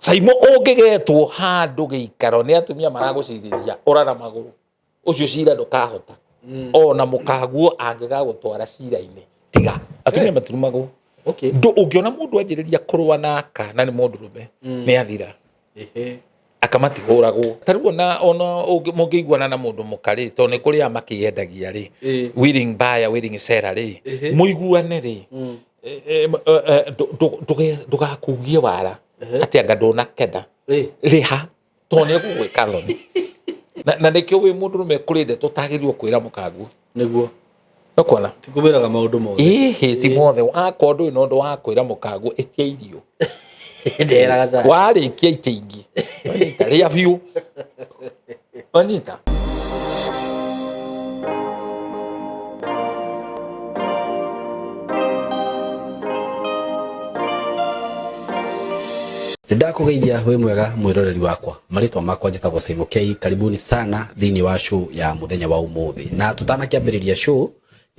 Saimo ũngĩgetwo handũ gĩikaro nĩ atumia maragũcirithia ũra na magũrũ ũcio cira ndũkahota ona mũkaguo angĩgagũtwara cira-inĩ tiga atumia matirumagwo. Ndũ ũngĩona mũndũ anjĩrĩria kũrũa naka na nĩ mũndũrũme nĩ athira. Akamatihũragwo ta rĩu ona mũngĩiguana na mũndũ mũka rĩ, tondũ nĩ kũrĩ a makĩendagia rĩ, willing buyer willing seller rĩ, mũiguane rĩ, ndũgakugie wara atĩ anga ndũnakenda rĩha tondũ nĩ egũgwĩka thoni. Na nĩkĩo wĩ mũndũrũme kũrĩ ndeto ũtagĩrĩirwo kwĩra mũkaguo. Nĩguo. Nĩũkuona? Ti kũmwĩraga maũndũ mothe. Ĩhĩ, ti mothe. Wakorwo ndũrĩ na ũndũ wa kwĩra mũkaguo, ĩtia irio. Ndeheraga cai. Warĩkia itĩ ingĩ. Wanyita, rĩa biũ. Wanyita? Nĩndakũgeithia wĩ mwega mwĩroreri wakwa. Marĩtwa makwa njĩtagwo Simon K. Karibuni sana thĩinĩ wa show ya mũthenya wa ũmũthĩ. Na tũtanakĩambĩrĩria show,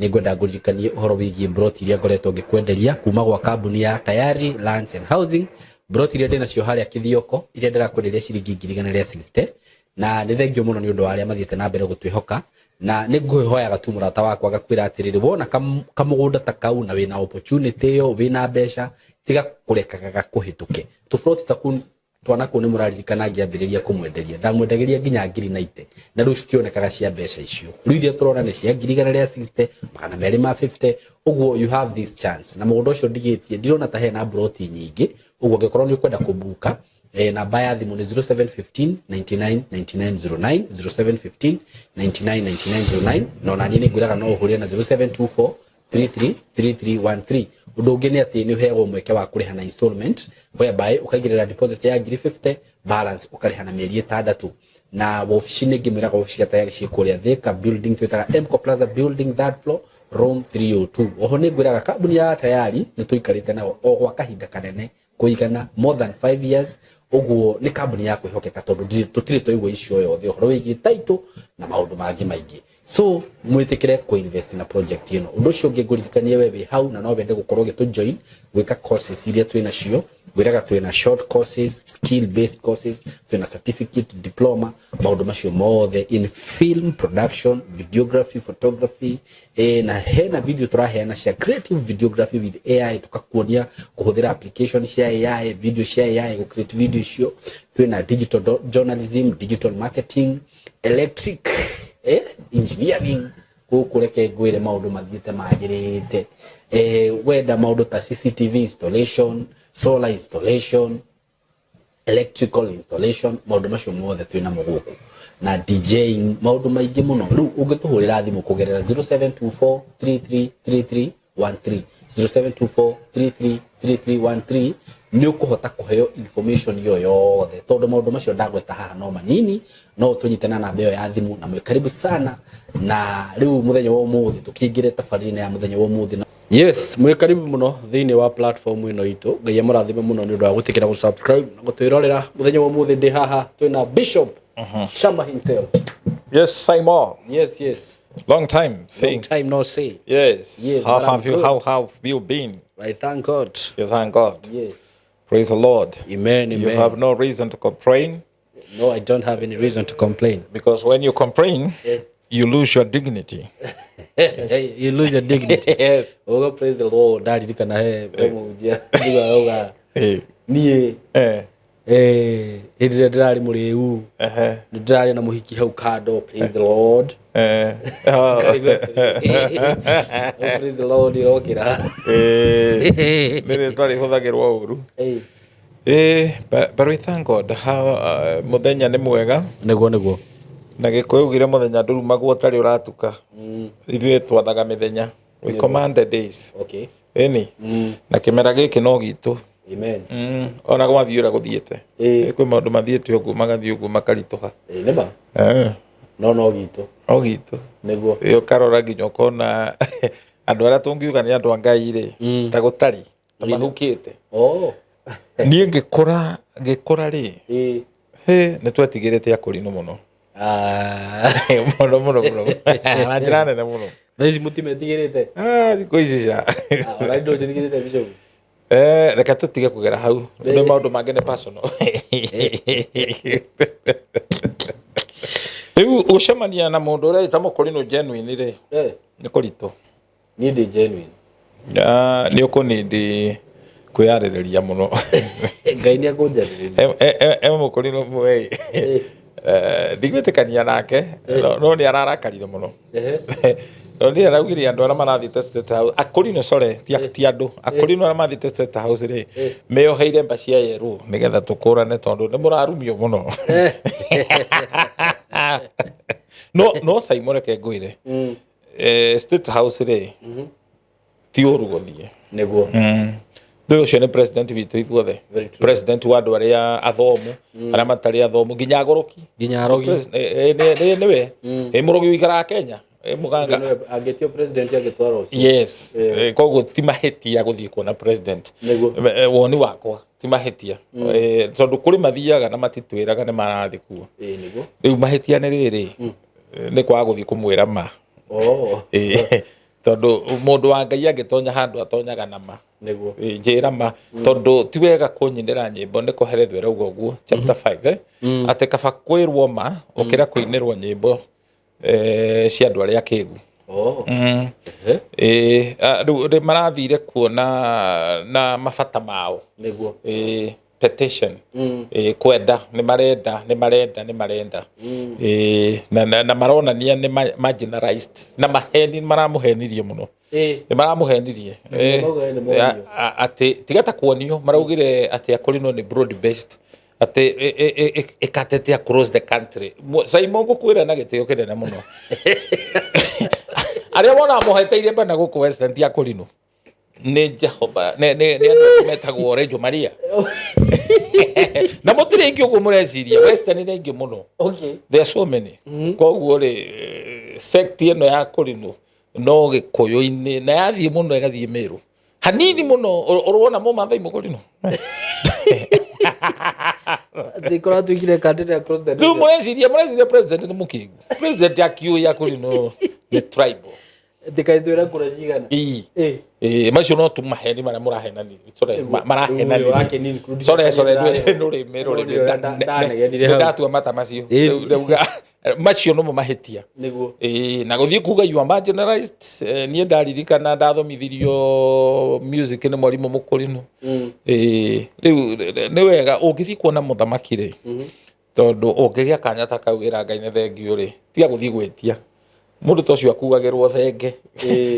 nĩ ngwenda ngũririkanie ũhoro wĩgiĩ mburoti iria ngoretwo ngĩkwenderia kuma gwa kambuni ya Tayari Lands and Housing. Mburoti iria ndĩnacio harĩa Kĩthioko, iria ndĩrakwenderia ciringi ngiri igana rĩa 60. Na nĩ thengio mũno nĩ ũndũ wa arĩa mathiĩte na mbere gũtwĩhoka. Na nĩ ngũhoyaga tu mũrata wakwa ngakwĩra atĩrĩrĩ, wona kamũgũnda ta kau na wĩna opportunity ĩyo, wĩna mbeca, tiga kũrekaga gakũhĩtũke. Tũburoti ta kũu twana kũu nĩ mũraririkana ngĩambĩrĩria kũmwenderia, ndamwendagĩria nginya ngiri 90, na rĩu citionekaga cia mbeca icio. Rĩu iria tũrona nĩ cia ngiri igana rĩa 60, magana merĩ ma 50, ũguo you have this chance. Na mũgũnda ũcio ndigĩtie, ndirona ta hena mburoti nyingĩ, ũguo angĩkorwo nĩ ũkwenda kũbuka, namba ya thimũ nĩ 0715 99 99 09, 0715 99 99 09, na ona niĩ nĩ ngwĩraga no ũhũrĩre na 0724 33 3313. Ũndũ ũngĩ nĩ atĩ nĩ ũheagwo mweke wa kũrĩha na installment, whereby ũkaigĩrĩra deposit ya ngiri 50, balance ũkarĩha na mĩeri ĩtandatũ. Na wabici nĩ ngĩmwĩraga wabici cia Tayari ciĩ kũrĩa Thika building, twĩtaga Mco Plaza building, third floor, room 302. Oho nĩ ngwĩraga kambuni ya Tayari nĩ tũikarĩte nao o gwa kahinda kanene kũigana more than 5 years, ũguo nĩ kambuni ya kwĩhokeka tondũ tũtirĩ twaigua icio yothe ũhoro wĩgiĩ title na maũndũ mangĩ maingĩ. So mwĩtĩkĩre kũ invest na project ĩno. Ũndũ ũcio ũngĩ ngũririkanie we wĩ hau na no wende gũkorwo ũgĩtũ join gwĩka courses iria twĩ nacio, ngwĩraga twĩ na short courses, skill based courses, twĩ na certificate, diploma, maũndũ macio mothe in film production, videography, photography, na hena video tũraheana cia creative videography with AI, tũkakuonia kũhũthĩra application cia AI, video cia AI, gũ create video icio. Twĩna digital journalism, digital marketing, electric, engineering. Gũkũ reke ngwĩre maũndũ mathiĩte magĩrĩte. Wenda maũndũ ta CCTV installation, solar installation, electrical installation, maũndũ macio mothe twĩ namo gũkũ, na DJing, maũndũ maingĩ mũno. Rĩu ũngĩtũhũrĩra thimũ kũgerera 0724 3333 13, 0724 333313, nĩ ũkũhota kũheo information ĩyo yothe, tondũ maũndũ macio ndagweta haha no manini. No ũtũnyite na namba ĩyo ya thimũ, na mwĩ karibu sana. Na rĩu mũthenya wa ũmũthĩ tũkĩingĩre tabarĩra-inĩ ya mũthenya wa ũmũthĩ. Yes, mwĩ karibu mũno thĩinĩ wa platform ĩno itũ. Ngai amũrathime mũno nĩ ũndũ wa gwĩtĩkĩra gũ subscribe na gũtwĩrorera. Mũthenya wa ũmũthĩ ndĩ haha twĩna Bishop Shama himself. Yes, Simon. Yes, yes. Long time seeing. Long time no see. Yes. Yes, How but I'm have you, good. how have you been? I thank God. You thank God. Yes. Praise the Lord. Amen, You amen. have no reason to complain. No, I don't have any reason to complain. Because when you complain, you lose your dignity. You lose your dignity. Yes. Oh, praise the Lord. Ndaririkana he mũhunjia njugaga niĩ hĩndĩ ĩrĩa ndĩrarĩ mũrĩu, nĩ ndĩrarĩ na mũhiki hau kando, praise the Lord. Ngarigwo atĩrĩrĩ, oh, praise the Lord ĩrokĩra. Nĩ rĩtwa rĩhũthagĩrwo ũru. But we thank God. How, mũthenya nĩ mwega. Nĩguo, nĩguo. Na Gĩkũyũ ugire mũthenya ndũrumagwo ũtarĩ ũratuka. Ithuĩ twathaga mĩthenya. We command the days. Ĩni. Na kĩmera gĩkĩ no gitũ. Amen. Ona gwathiĩ ũrĩa gũthiĩte. Kwĩ maũndũ mathiĩte ũguo magathiĩ ũguo makaritũha. Nĩ ma. No no gitũ. No gitũ. Nĩguo. Ũkarora nginya ũkona andũ arĩa tũngiuga nĩ andũ a Ngai rĩ, ta gũtari, ta mahukĩte. Niĩ ngĩkũra rĩ, hĩ, nĩ twetigĩrĩte akũrinũ mũno. Mũno, mũno, mũno. Na njĩra nene mũno. Thaa ici mũtimetigĩrĩte? Thikũ ici ca. Ona ndũ njĩtigĩrĩte Bishop. Reke tũtige kũgera hau, nĩ maũndũ mangĩ nĩ personal. Rĩu gũcemania na mũndũ ũreita mũkũrinũ genuine rĩ, nĩ kũritũ. Niĩ ndĩ genuine. Ah, nĩ ũkũnindi kwĩyarĩrĩria mũno. Ngai nĩ akũnjarĩrĩria. E mũkũrinũ ũmwe ĩ, ndigwĩtĩkania nake, no nĩ ararakarire mũno. No nĩ araugire andũ arĩa marathiĩte State House, akũrinũ, sorry, ti andũ akũrinũ arĩa marathiĩte State House rĩ, meyoheire mba cia yerũ nĩgetha tũkũrane, tondũ nĩ mũrarumio mũno. No Simon, reke ngwĩre, State House rĩ, ti ũru gũthiĩ. Thĩ ũcio nĩ president witũ ithuothe. Very true. President wa andũ arĩa athomu, arĩa matarĩ athomu, nginya agũrũki. Nginya arogi. Nĩwe. Mũrogi ũikaraga Kenya. Mũganga. Angĩtio president angĩtwara ũcio. Yes. Koguo ti mahĩtia gũthiĩ kuona president. Woni wakwa ti mahĩtia, tondũ kũrĩ mathiaga na matitwĩraga nĩ marathiĩ kuo. Ĩĩ nĩguo. Rĩu mahĩtia nĩ rĩrĩ, nĩ kwaga gũthiĩ kũmwĩra ma. Tondũ mũndũ wa Ngai angĩtonya handũ atonyaga na ma. Njĩra ma, tondũ ti wega kũnyinĩra nyĩmbo. Nĩ kũherethwo ĩrauga ũguo chapter 5, atĩ kaba kwĩrwo ma ũkĩra kũinĩrwo nyĩmbo cia andũ arĩa akĩgu. Ĩĩ, rĩu marathire kuo na mabata mao. Ĩĩ, petition. Ĩĩ, kwenda nĩ marenda, nĩ marenda, nĩ marenda. Ĩĩ, na maronania nĩ marginalized na maheni, maramũhenirie mũno. Nĩ maramũhenirie. Mauga nĩ monio. Atĩ tiga ta kuonio, maraugire atĩ akũrinwo nĩ broad based, atĩ ĩkatete across the country. Simon, ngũkwĩra na gĩtĩo kĩnene mũno, arĩa wona moheteire bana gũkũ Western ti akũrinũ, nĩ Jehova, nĩ andũ angĩ metagwo Rejo Maria, na mũtirĩ aingĩ ũguo mũreciria. Western nĩ aingĩ mũno. There are so many. Koguo rĩ, sect ĩno ya kũrinũ no gĩkũyũ-inĩ, na yathiĩ mũno ĩgathiĩ Mĩrũ hanini mũno. Ũrona mũmathai mũkũrinũ. Atĩ kũratuĩkire candidate across the Rĩu nation. mũreciria president nĩ mũkĩgu? President akiũĩ akũrinũ nĩ tribal. Atĩ kaĩ kura cigana? Ĩĩ. Ĩĩ. Ĩĩ, macio no tu maheni marĩa mũrahenani, sorry, Rĩu marahenanirie. ũrakĩni include Sorry, sorry, ndĩrarĩ- nũrĩmĩ Rũrĩmĩ rũrĩmĩ ũrĩa ndanegenire hau. Nĩndatua mata macio. Ĩĩ. Rĩu ndauga macio nomo mahĩtia. Ĩĩ, na gũthiĩ kuga you are marginalized, niĩ ndaririkana ndathomithirio music nĩ mwarimũ mũkũrinũ. Ĩĩ, rĩu nĩ wega ũngĩthiĩ kuona mũthamaki rĩ, tondũ ũngĩgĩa kanya ta kau ĩra Ngai nĩ thengiũ rĩ, tiga gũthiĩ gwĩtia mũndũ ta ũcio akuagĩrwo thenge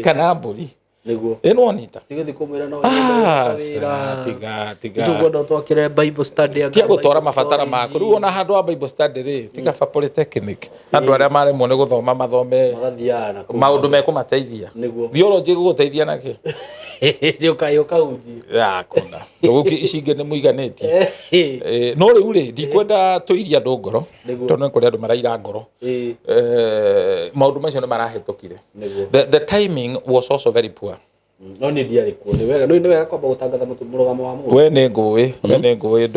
kana mbũri. Ĩ nĩwonita? Tigũthiĩ kũmwĩra no Ah, wĩra. ca, tiga, tiga. Tũkwenda twakĩre Bible study anga Tia gũtwara Bible mabatara storage. maku. Rĩu ona handũ wa Bible study rĩ, tiga ba polytechnic, andũ arĩa maremwo nĩ gũthoma mathome Magathiaga na kũu. Maũndũ mekũmateithia. Theology gũgũteithia nakĩ? Ũkahunjia. Ya kũna tũgũki ici ingĩ nĩ mũiganĩtie. No rĩu rĩ, ndikwenda tũirie andũ ngoro, tondũ nĩ kũrĩ andũ maraira ngoro. Maũndũ macio nĩ marahĩtũkire. The timing was also very poor. No niĩ ndiarĩ kuo. Nĩ wega, nĩ wega kwamba gũtangatha mũrũgamo wa mũndũ. We nĩ ngũĩ, we nĩ ngũĩ,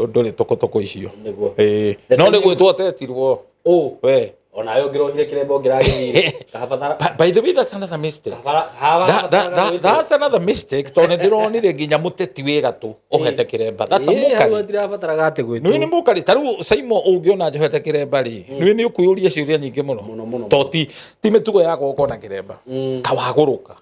ndũrĩ tũkũtũkũ icio. Ĩĩ. The No nĩ timing- gwĩtwo ũtetirwo. Ũ. We. Onawe ũngĩrohire kĩremba ũngĩragĩthire. Kahabatara. By the way, that's another mistake. Kahabatara. That's another mistake, tondũ nĩ ndĩronire nginya mũteti wĩ gatũ ũhete kĩremba. That's a mockery. Hatirabataraga atĩ Nĩ gwĩtwo. nĩ mũkari ta rĩu Simon, ũngĩona njohete kĩremba rĩ, nĩ ũkwĩyũria ciũria nyingĩ mũno. Mũno, mũno. To ti mĩtugo yakwa gũkorwo na kĩremba kawagũrũka.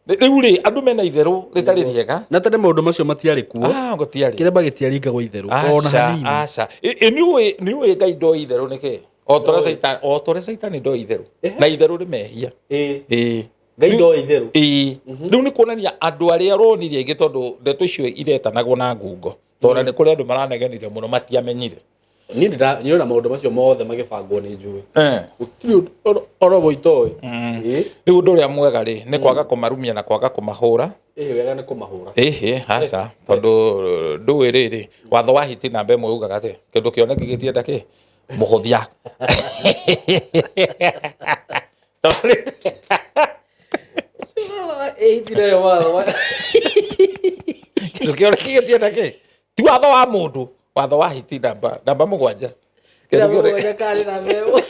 Rĩu rĩ, andũ mena itherũ rĩtarĩ rĩega. Na tene maũndũ macio matiarĩ kuo. Ah, gũtiarĩ. Kĩremba gĩtiaringagwo itherũ ona Aca. hanini. Aca. Nĩ ũĩ Ngai ndoĩ itherũ nĩkĩ? O torĩa Caitani, o torĩa Caitani ndoĩ itherũ, na itherũ rĩ mehia. Ĩĩ. Ngai ndoĩ itherũ. Ĩĩ, rĩu nĩ kuonania andũ arĩa ronire aingĩ, tondũ ndeto icio iretanagwo na ngungo, tondũ nĩ kũrĩ andũ maranegenire mũno matiamenyire. Niĩ ndĩrona maũndũ macio mothe magĩbangwo nĩ njũĩ. Gũtirĩ ũndũ oro oro itoĩ. Ĩĩ. Rĩu ũndũ ũrĩa mwega rĩ, nĩ kwaga kũmarumia na kwaga kũmahũra. Ĩĩ, wega nĩ kũmahũra. Ĩhĩ, aca, tondũ ndũĩ rĩrĩ, watho wa hiti namba 1 ugaga atĩ kĩndũ kĩoneki gĩtienda kĩ mũhũthia. Tondũ Ĩitire watho kĩndũ kĩoneki gĩtienda kĩ, ti watho wa mũndũ, watho wa hiti namba 7. Kĩndũ mũgwanja karĩ na mbeũ.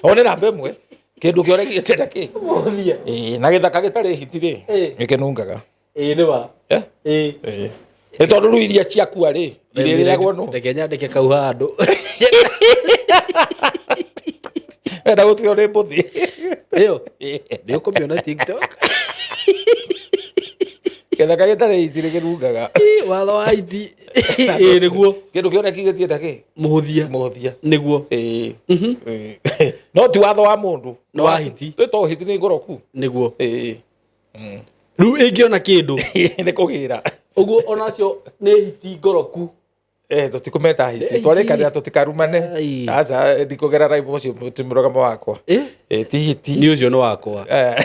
O nĩ namba 1, kĩndũ kĩoneki gĩtienda kĩ Mũhũthia. Ĩĩ, na gĩthaka gĩtarĩ hiti rĩ, Ĩĩ. gĩkĩnungaga. Ĩĩ, nĩ ma. Eh? Ĩĩ. Ĩĩ. Nĩ tondũ rĩu iria ciakua rĩ, irĩrĩagwo nũ? Reke nyandĩke kau handũ. Enda gũtuo nĩ mbũthi. Ĩyo. Nĩ ũkũmĩona TikTok. Gĩthaka gĩtarĩ hiti nĩ kĩnungaga. Ĩ, watho wa hiti. Ĩ, nĩguo. Kĩndũ kĩoneki gĩtienda kĩ? Mũhũthia. Mũhũthia. Nĩguo. Ĩĩ. Ĩĩ. No ti watho wa mũndũ. Nĩ wa hiti. Nĩ tondũ hiti nĩ ngoroku. Nĩguo. Ĩĩ. Rĩu ĩngĩona kĩndũ. Nĩ kũgĩra. Ũguo onacio nĩ hiti ngoroku. Eh, tũtikũmeta hiti. Hiti. Twarĩkanĩra tũtikarumane. Ai. Aca, ndikũgera raimu ũcio ti mũrũgamo wakwa. Ĩ? Ĩ, ti hiti. Nĩ ũcio nĩ wakwa. Eh.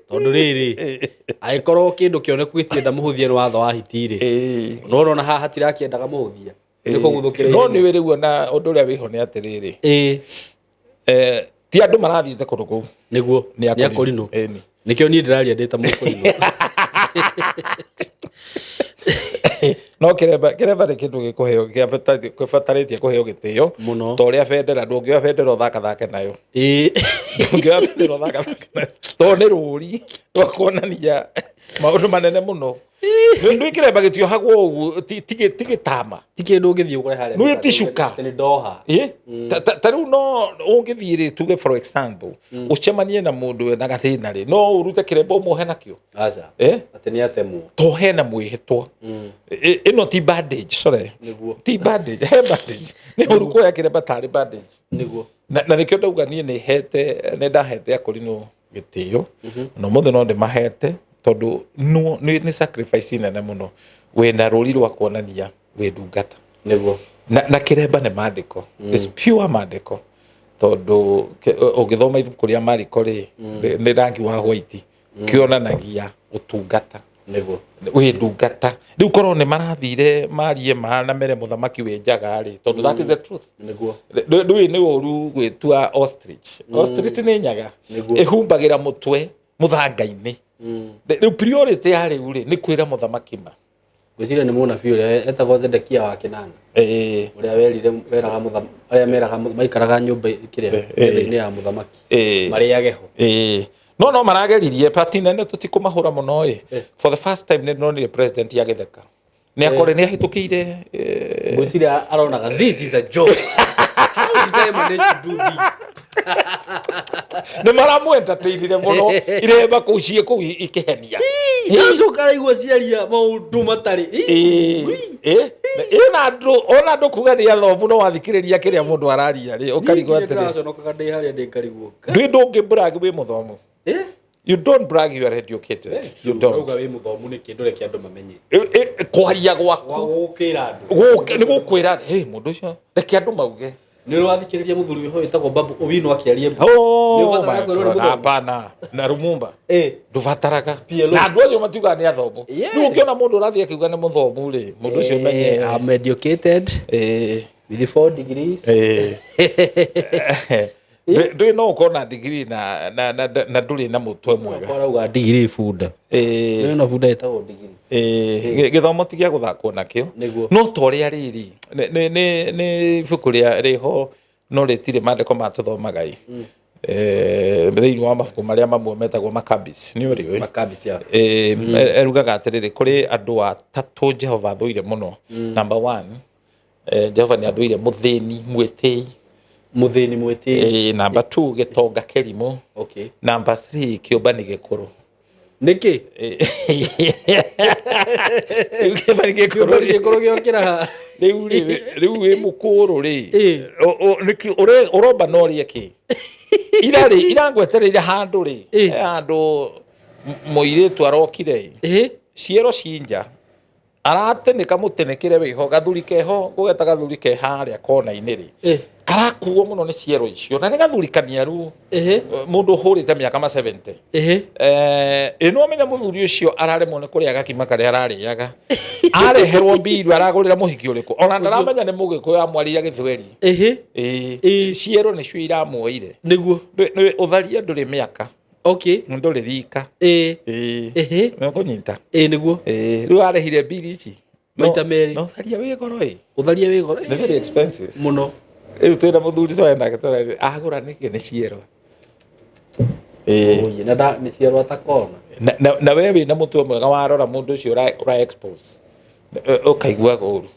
Tondũ rĩrĩ, angĩkorwo kĩndũ kĩoneku gĩtienda mũhũthia nĩ watho wa hiti rĩ. Ĩĩ. No ũrona haha hatirakĩendaga mũhũthia. Nĩ kũguthũkĩra No ihenya. nĩ ũĩ rĩu ona ũndũ ũrĩa wĩho nĩ atĩrĩrĩ. Ĩ. Eh, ti andũ marathiĩte kũndũ kũu. Nĩguo. Nĩ Nĩ akũrinũ. Ĩni. Nĩkĩo niĩ ndĩraria ndĩ ta mũkũrinũ. No kĩremba kĩremba nĩ kĩndũ gĩkũheo gĩbatarĩtie kũheo gĩtĩo. Mũno. Ta ũrĩa bendera ndũngĩoya bendera ũthakathake nayo. Ĩ. Ndũngĩoya bendera ũthakathake nayo. Tondũ nĩ rũri rwa kuonania maũndũ manene mũno. Nĩ kĩremba gĩtiohagwo ũguo ti ti gĩtama. Ti kĩndũ ũngĩthiĩ ũkore harĩa. Nĩ ti cuka. Atĩ nĩ ndoha. Ĩ? Ta rĩu no ũngĩthiĩ rĩ tuge for example ũcemanie na mũndũ wĩna gathĩna rĩ no ũrute kĩremba ũmuohe nakĩo. Aca. Eh? Atĩ nĩ atemwo. To hena mwĩhĩtwa. Ĩno ti bandage, sorry. Nĩguo. Ti bandage, he bandage. Nĩ ũru kuoya kĩremba tarĩ bandage. Nĩguo. Na nĩkĩo ndauga niĩ nĩ hete nĩ ndahete akũrinũ gĩtĩo na ũmũthĩ no ndĩmahete tondũ nĩ sacrifice nene mũno wĩna rũri rwa kuonania wĩ ndungata. Nĩguo. Na kĩremba nĩ mandĩko. It's pure mandĩko tondũ ũngĩthoma ibuku rĩa marĩko rĩ nĩ rangi wa white kĩonanagia ũtungata. Nĩguo. Wĩ ndungata rĩu korwo nĩ marathire marie ma na mere mũthamaki wĩ njaga rĩ tondũ that is the truth. Nĩguo. Ndũĩ nĩ ũru gwĩtua ostrich. Ostrich nĩ nyaga. Nĩguo. Ĩhumbagĩra mũtwe mũthanga-inĩ. Rĩu priority ya rĩu rĩ nĩ kwĩra mũthamaki ma. Ngwĩciria nĩ mũnabii ũrĩa etagwo Zedekia wa Kenana. Ĩĩ. Ũrĩa werire weraga arĩa meraga maikaraga nyũmba kĩrĩa metha-inĩ ya mũthamaki. Ĩĩ. Marĩage ho. Ĩĩ. No marageririe pati nene tũtikũmahũra mũno ĩ. For the first time nĩ ndonire president agĩtheka. Nĩ akore nĩ ahĩtũkĩire Ngwĩciria aronaga this is a joke. How did I manage to do this? Nĩ maramũ-entertainire mũno iremba kũu ciĩ kũu ikĩhenia. Ndacoka araigua ciaria maũndũ matarĩ. Ĩĩ. Ĩĩ. Ĩna andũ ona andũ kuga nĩ athomu no wathikĩrĩria kĩrĩa mũndũ araria rĩ ũkarigwo atĩrĩ. Ndĩraconokaga ndĩ harĩa ndĩ ngarigwo. Ndũĩ ndũngĩ brag wĩ mũthomu. Eh? You don't brag you are educated. You don't. Ũrauga wĩ mũthomu nĩkĩ ndũreke andũ mamenye. Kwaria gwaku. Gũkĩra andũ. Nĩ gũkwĩra hey mũndũ ũcio reke andũ mauge. Nĩ ũrathikĩrĩria mũthuri wĩho wĩtagwo Babu Owino akĩaria. Oh Nĩ ũbataraga my kwĩrwo nĩ God, mũthomu? hapana. Na Lumumba. Eh. Ndũbataraga. PLO. Na andũ acio matiugaga nĩ athomu. Yes. Rĩu ũngĩona mũndũ ũrathiĩ akiuga nĩ mũthomu rĩ, mũndũ ũcio menye. I'm educated Ĩĩ. with 4 degrees. Ĩĩ. Ndũĩ no ũkorwo na degree na na na na ndũrĩ na mũtwe mwega. Arauga degree bunda. Ĩĩ. Nĩ na bunda ĩtagwo degree. Ĩĩ, gĩthomo ti gĩa gũthakwo nakĩo. Nĩguo. No ta ũrĩa rĩrĩ nĩ ibuku rĩa rĩho no rĩtirĩ mandĩko ma tũthomaga ĩ. Thĩinĩ wa mabuku marĩa mamwe metagwo Maccabees nĩ ũrĩũĩ. Maccabees ya. Erugaga atĩrĩrĩ kũrĩ andũ atatũ Jehova athũire mũno. Number one, Jehova nĩ athũire mũthĩni mwĩtĩi. Mũthĩni mwĩtĩi. Number two, gĩtonga kĩrimũ. Okay. Number three, kĩũmbani gĩkũrũ. Nĩkĩ? Rĩu kĩũmbani gĩkũrũ rĩ- Gĩkũrũ gĩokĩra ha. rĩu rĩ rĩu wĩ mũkũrũ rĩ Ĩ. nĩkĩ ũromba no ũrĩe kĩ ira rĩ irangwetereire handũ rĩ Ĩ. he handũ mũirĩtu arokire Ĩ. ciero cinja aratinĩka mũtinĩkĩre wĩho gathuri keho gũgeta gathuri ke harĩa kona-inĩ rĩ Ĩ. karakuo mũno nĩ ciero icio na nĩ gathuri kaniaru Ĩ. mũndũ ũhũrĩte mĩaka ma 70 Ĩ. Ĩ no amenya mũthuri ũcio araremwo nĩ kũrĩa gakima karĩa ararĩaga areherwo mbiru aragũrĩra mũhiki ũrĩkũ ona ndaramenya nĩ mũgĩkũyũ amwarĩria gĩthweri. Ĩ. Ĩ Ĩ. ciero nĩcio iramuoire. Nĩguo. Ũtharia ndũrĩ mĩaka. Okay. Ndũrĩ rika. Ĩ. Ĩ. Ĩhĩ. Nĩ ũkũnyita. Ĩ nĩguo. Ĩ rĩu arĩhire mbiri ici Maita merĩ. No ũtharia wĩ goro ĩ. Ũtharia wĩ goro. Nĩ very expensive. Mũno. Rĩu twĩna mũthuri twarĩ nake tũrarĩ agũra nĩkĩ nĩ ciero. Ĩ. Oye, na nĩ ciero atakona. Na we wĩna mũtwe mwega, warora mũndũ ũcio ũra expose, ũkaigua ũru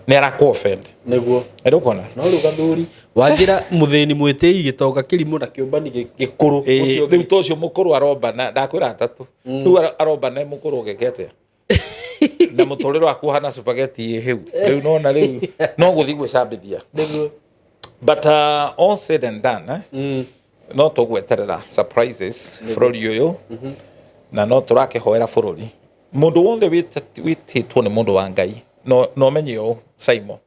nĩ arakũ offend. Nĩ ũkuona? No rĩu gathuri wanjĩra mũthĩni mwĩtĩi, gĩtonga kĩrimũ na kĩũmbani gĩkũrũ. Ũcio Rĩu to ũcio mũkũrũ arombana, ndakwĩra atatũ rĩu arombana mũkũrũ ũgeke atĩa na mũtũrĩre waku ũhana spaghetti ĩ hĩu rĩu? Nona rĩu no gũthiĩ gwĩcambithia. But all said and done, eh? No tũgweterera surprises bũrũri ũyũ, na no tũrakĩhoera bũrũri. Mũndũ wothe wĩtĩtwo nĩ mũndũ wa Ngai, no menye ũũ, Simon,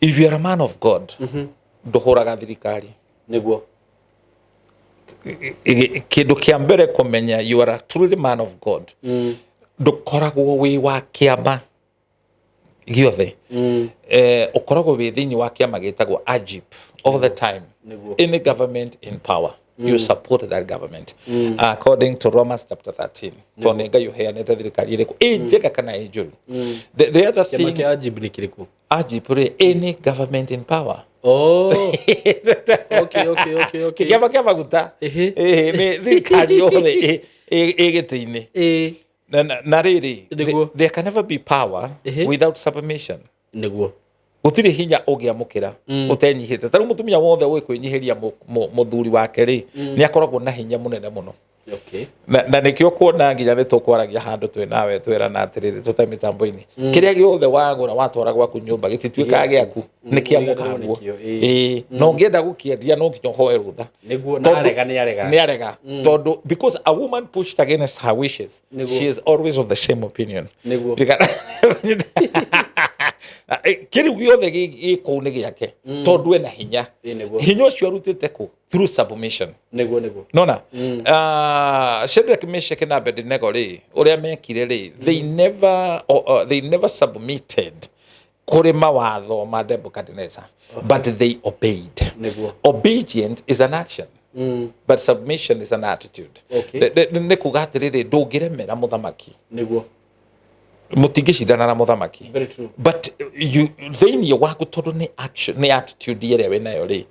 if you are a man of God, ndũhũraga thirikari. Kĩndũ kĩa mbere kũmenya you are a truly man of God, ndũkoragwo wĩ wa kĩama gĩothe. Ũkoragwo wĩ thĩinĩ wa kĩama gĩtagwo AGIP all the time. Any government in power, you support that government according to Romans chapter 13, tondũ nĩ Ngai ũheanĩte thirikari ĩrĩkũ, ĩ njega kana ĩ njũru. The other Kĩama thing, kĩa AGIP nĩ kĩrĩkũ? AGIP rĩ, any government in power. Oh. Okay. Kĩama kĩa maguta. Ĩhĩ, nĩ thirikari yothe ĩ gĩtĩ-inĩ. Na rĩrĩ, there can never be power without submission. Gũtirĩ hinya ũngĩamũkĩra ũtenyihĩte. Ta rĩu mũtumia wothe ũĩ kwĩnyihĩria mũthuri wake rĩ, nĩ akoragwo na hinya mũnene mũno. Na nĩkĩo kuona nginya nĩ tũkwaragia handũ twĩ nawe, twĩrana atĩrĩrĩ, tũtarĩ mĩtambo-inĩ, kĩrĩa gĩothe wagũra watwara gwaku nyũmba gĩtituĩkaga gĩaku, nĩ kĩa Ũriganĩrwo mũkaguo. nĩkĩo, ĩĩ. Ĩĩ, na ũngĩenda gũkĩendia no nginya ũhoe rũtha. Nĩguo, na arega nĩ arega. Nĩ arega, tondũ because a woman pushed against her wishes, she is always of the same opinion. Kĩrĩu gĩothe gĩ kũu nĩ gĩake tondũ ena hinya. Hinya ũcio arutĩte kũ? Through submission. Nĩguo nĩguo. Nona Shadrach, Meshach na Abednego rĩ, ũrĩa mekire rĩ, they never submitted kũrĩ mawatho ma Nebuchadnezzar, but they obeyed. Obedient is an action, but submission is an attitude. Nĩ kuga atĩrĩrĩ, ndũngĩremera mũthamaki. Mũtingĩcindana na mũthamaki. Very true. But you thĩinĩ waku, tondũ nĩ action, nĩ attitude ĩrĩa wĩnayo rĩ,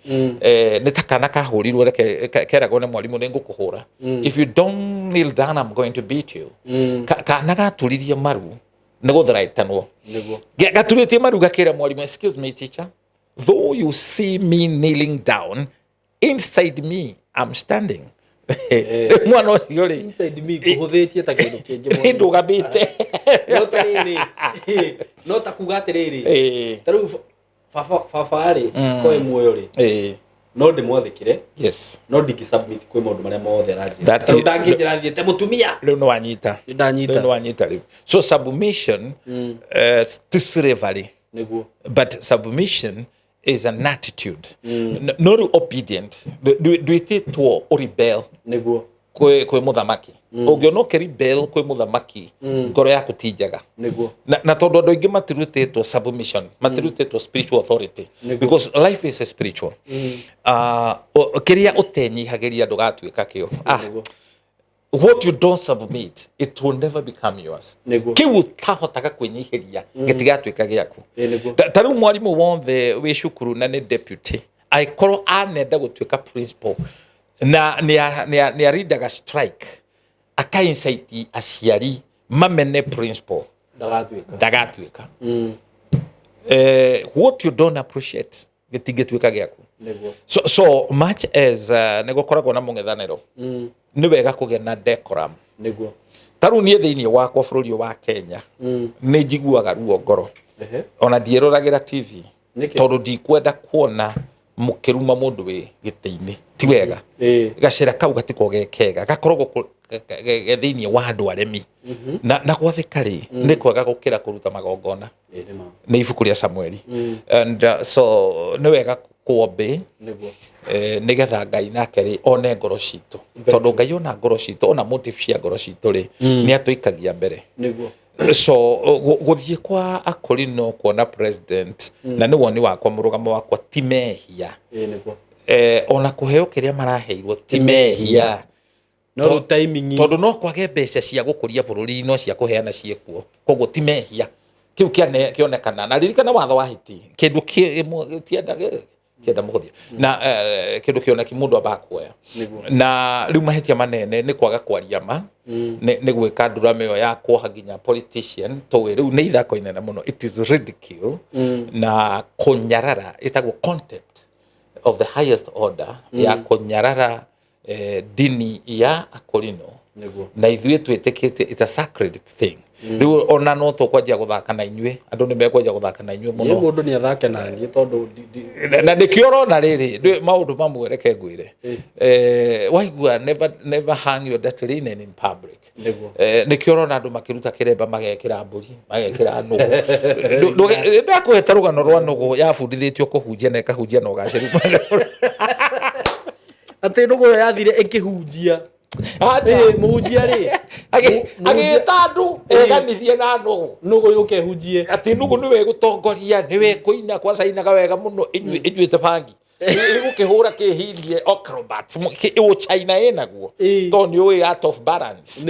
nĩ ta kana kahũrirwo, reke keragwo nĩ mwarimũ, "Nĩ ngũkũhũra if you don't kneel down, I'm going to beat you." Kana gaturirie maru nĩ gũtharaitanwo. Gaturĩtie maru gakĩra mwarimũ, "Excuse me, teacher, though you see me kneeling down, inside me I'm standing." Mwana ũcio rĩ, Inside me ngũhũthĩtie ta kĩndũ kĩngĩ nĩ ndũgamĩte. No ta rĩrĩ, no ta kuga atĩrĩrĩ, ta rĩu baba rĩ, ko ĩ muoyo rĩ, no ndĩmwathĩkĩre, no ndingĩ submit kwĩ maũndũ marĩa mothe aranjĩra. Ta rĩu ndangĩnjĩra thiĩte mũtumia. Rĩu nĩ wanyita. Nĩ ndanyita. Rĩu nĩ wanyita rĩu. So submission, ti slavery, but submission is an attitude. No rĩu obedient, ndwĩtĩtwo ũrebel kwĩ mũthamaki. Ũngĩona ũkĩrebel kwĩ mũthamaki, ngoro yaku ti njega. Na tondũ andũ aingĩ matirutĩtwo submission, matirutĩtwo spiritual authority, because life is a spiritual. Kĩrĩa ũtenyihagĩria ndũgatuĩka kĩo. What you don't submit, it will never become yours. Kĩu ũtahotaga kwĩnyihĩria gĩtigatuĩka gĩaku. Ta rĩu mwarimũ wothe wĩ cukuru na nĩ deputy, angĩkorwo anenda gũtuĩka principal na nĩ arindaga strike, akaincite aciari mamene principal, Ndagatuĩka. Ndagatuĩka. What you don't appreciate gĩtingĩtuĩka gĩaku. So much as nĩ gũkoragwo na mũng'ethanĩro, nĩ wega kũgĩa na decorum. Ta rĩu niĩ thĩinĩ wakwa, bũrũri ũyũ wa Kenya, nĩ njiguaga ruo ngoro ona ndiĩroragĩra TV. Nĩkĩ? Tondũ ndikwenda kuona mũkĩruma mũndũ wĩ gĩtĩ-inĩ, ti wega. Gacĩra kau gatiko ge kega, gakoragwo ge thĩinĩ wa andũ aremi, na gwathĩka rĩ, nĩ kwega gũkĩra kũruta magongona. Ĩĩ, nĩ ma. Nĩ ibuku rĩa Samueli. And so nĩ wega kuobey, nĩgetha Ngai nake rĩ one ngoro citũ, tondũ Ngai ona ngoro citũ, ona motive cia ngoro citũ rĩ, nĩ atũikagia mbere. So gũthiĩ kwa akorino kuona president, na nĩ woni wakwa, mũrũgamo wakwa, ti mehia. Ĩĩ, nĩguo. Ona kũheo kĩrĩa maraheirwo ti mehia. No rĩu timing. Tondũ no kwage mbeca cia gũkũria bũrũri, no cia kũheana ciĩkuo, koguo ti mehia. Kĩu kĩonekana na ririkana watho wa hiti, kĩndũ gĩtienda Tienda mũhũthia na kĩndũ kĩoneki mũndũ ambaga kuoya. Na rĩu mahĩtia manene nĩ kwaga kwaria ma, nĩ gwĩka ndurame ĩyo ya kuoha nginya politician tũĩ rĩu nĩ ithako inene mũno. It is ridicule na kũnyarara, ĩtagwo contempt of the highest order, ya kũnyarara dini ya Akorino. Na ithuĩ twĩtĩkĩtie it's a sacred thing. Rĩu ona no tũkwanjia gũthaka na inyuĩ, andũ nĩ mekwanjia gũthaka na inyuĩ mũno. Mũndũ nĩ athake na niĩ tondũ Na nĩkĩo ũrona rĩrĩ maũndũ mamwe, reke ngwĩre, waigua never, never hang your dirty linen in public. Nĩkĩo ũrona andũ makĩruta kĩremba, magekĩra mbũri, magekĩra nũgũ. Ndakũheta rũgano rwa nũgũ yabundithĩtio kũhunjia na ĩkahunjia na ũgacĩru. Atĩ nũgũ ĩyo yathire ĩkĩhunjia? Acha. Mũhunjia rĩ? Agĩta andũ eganithie na nũgũ. Nũgũ yũke ĩhunjie. Atĩ nũgũ nĩwe gũtongoria, nĩwe kũina, kwacainaga wega mũno ĩnyuĩte bangi, ĩgũkĩhũra kĩhindie acrobat ũchaina ĩnaguo, tondũ nĩ ũĩ art of balance.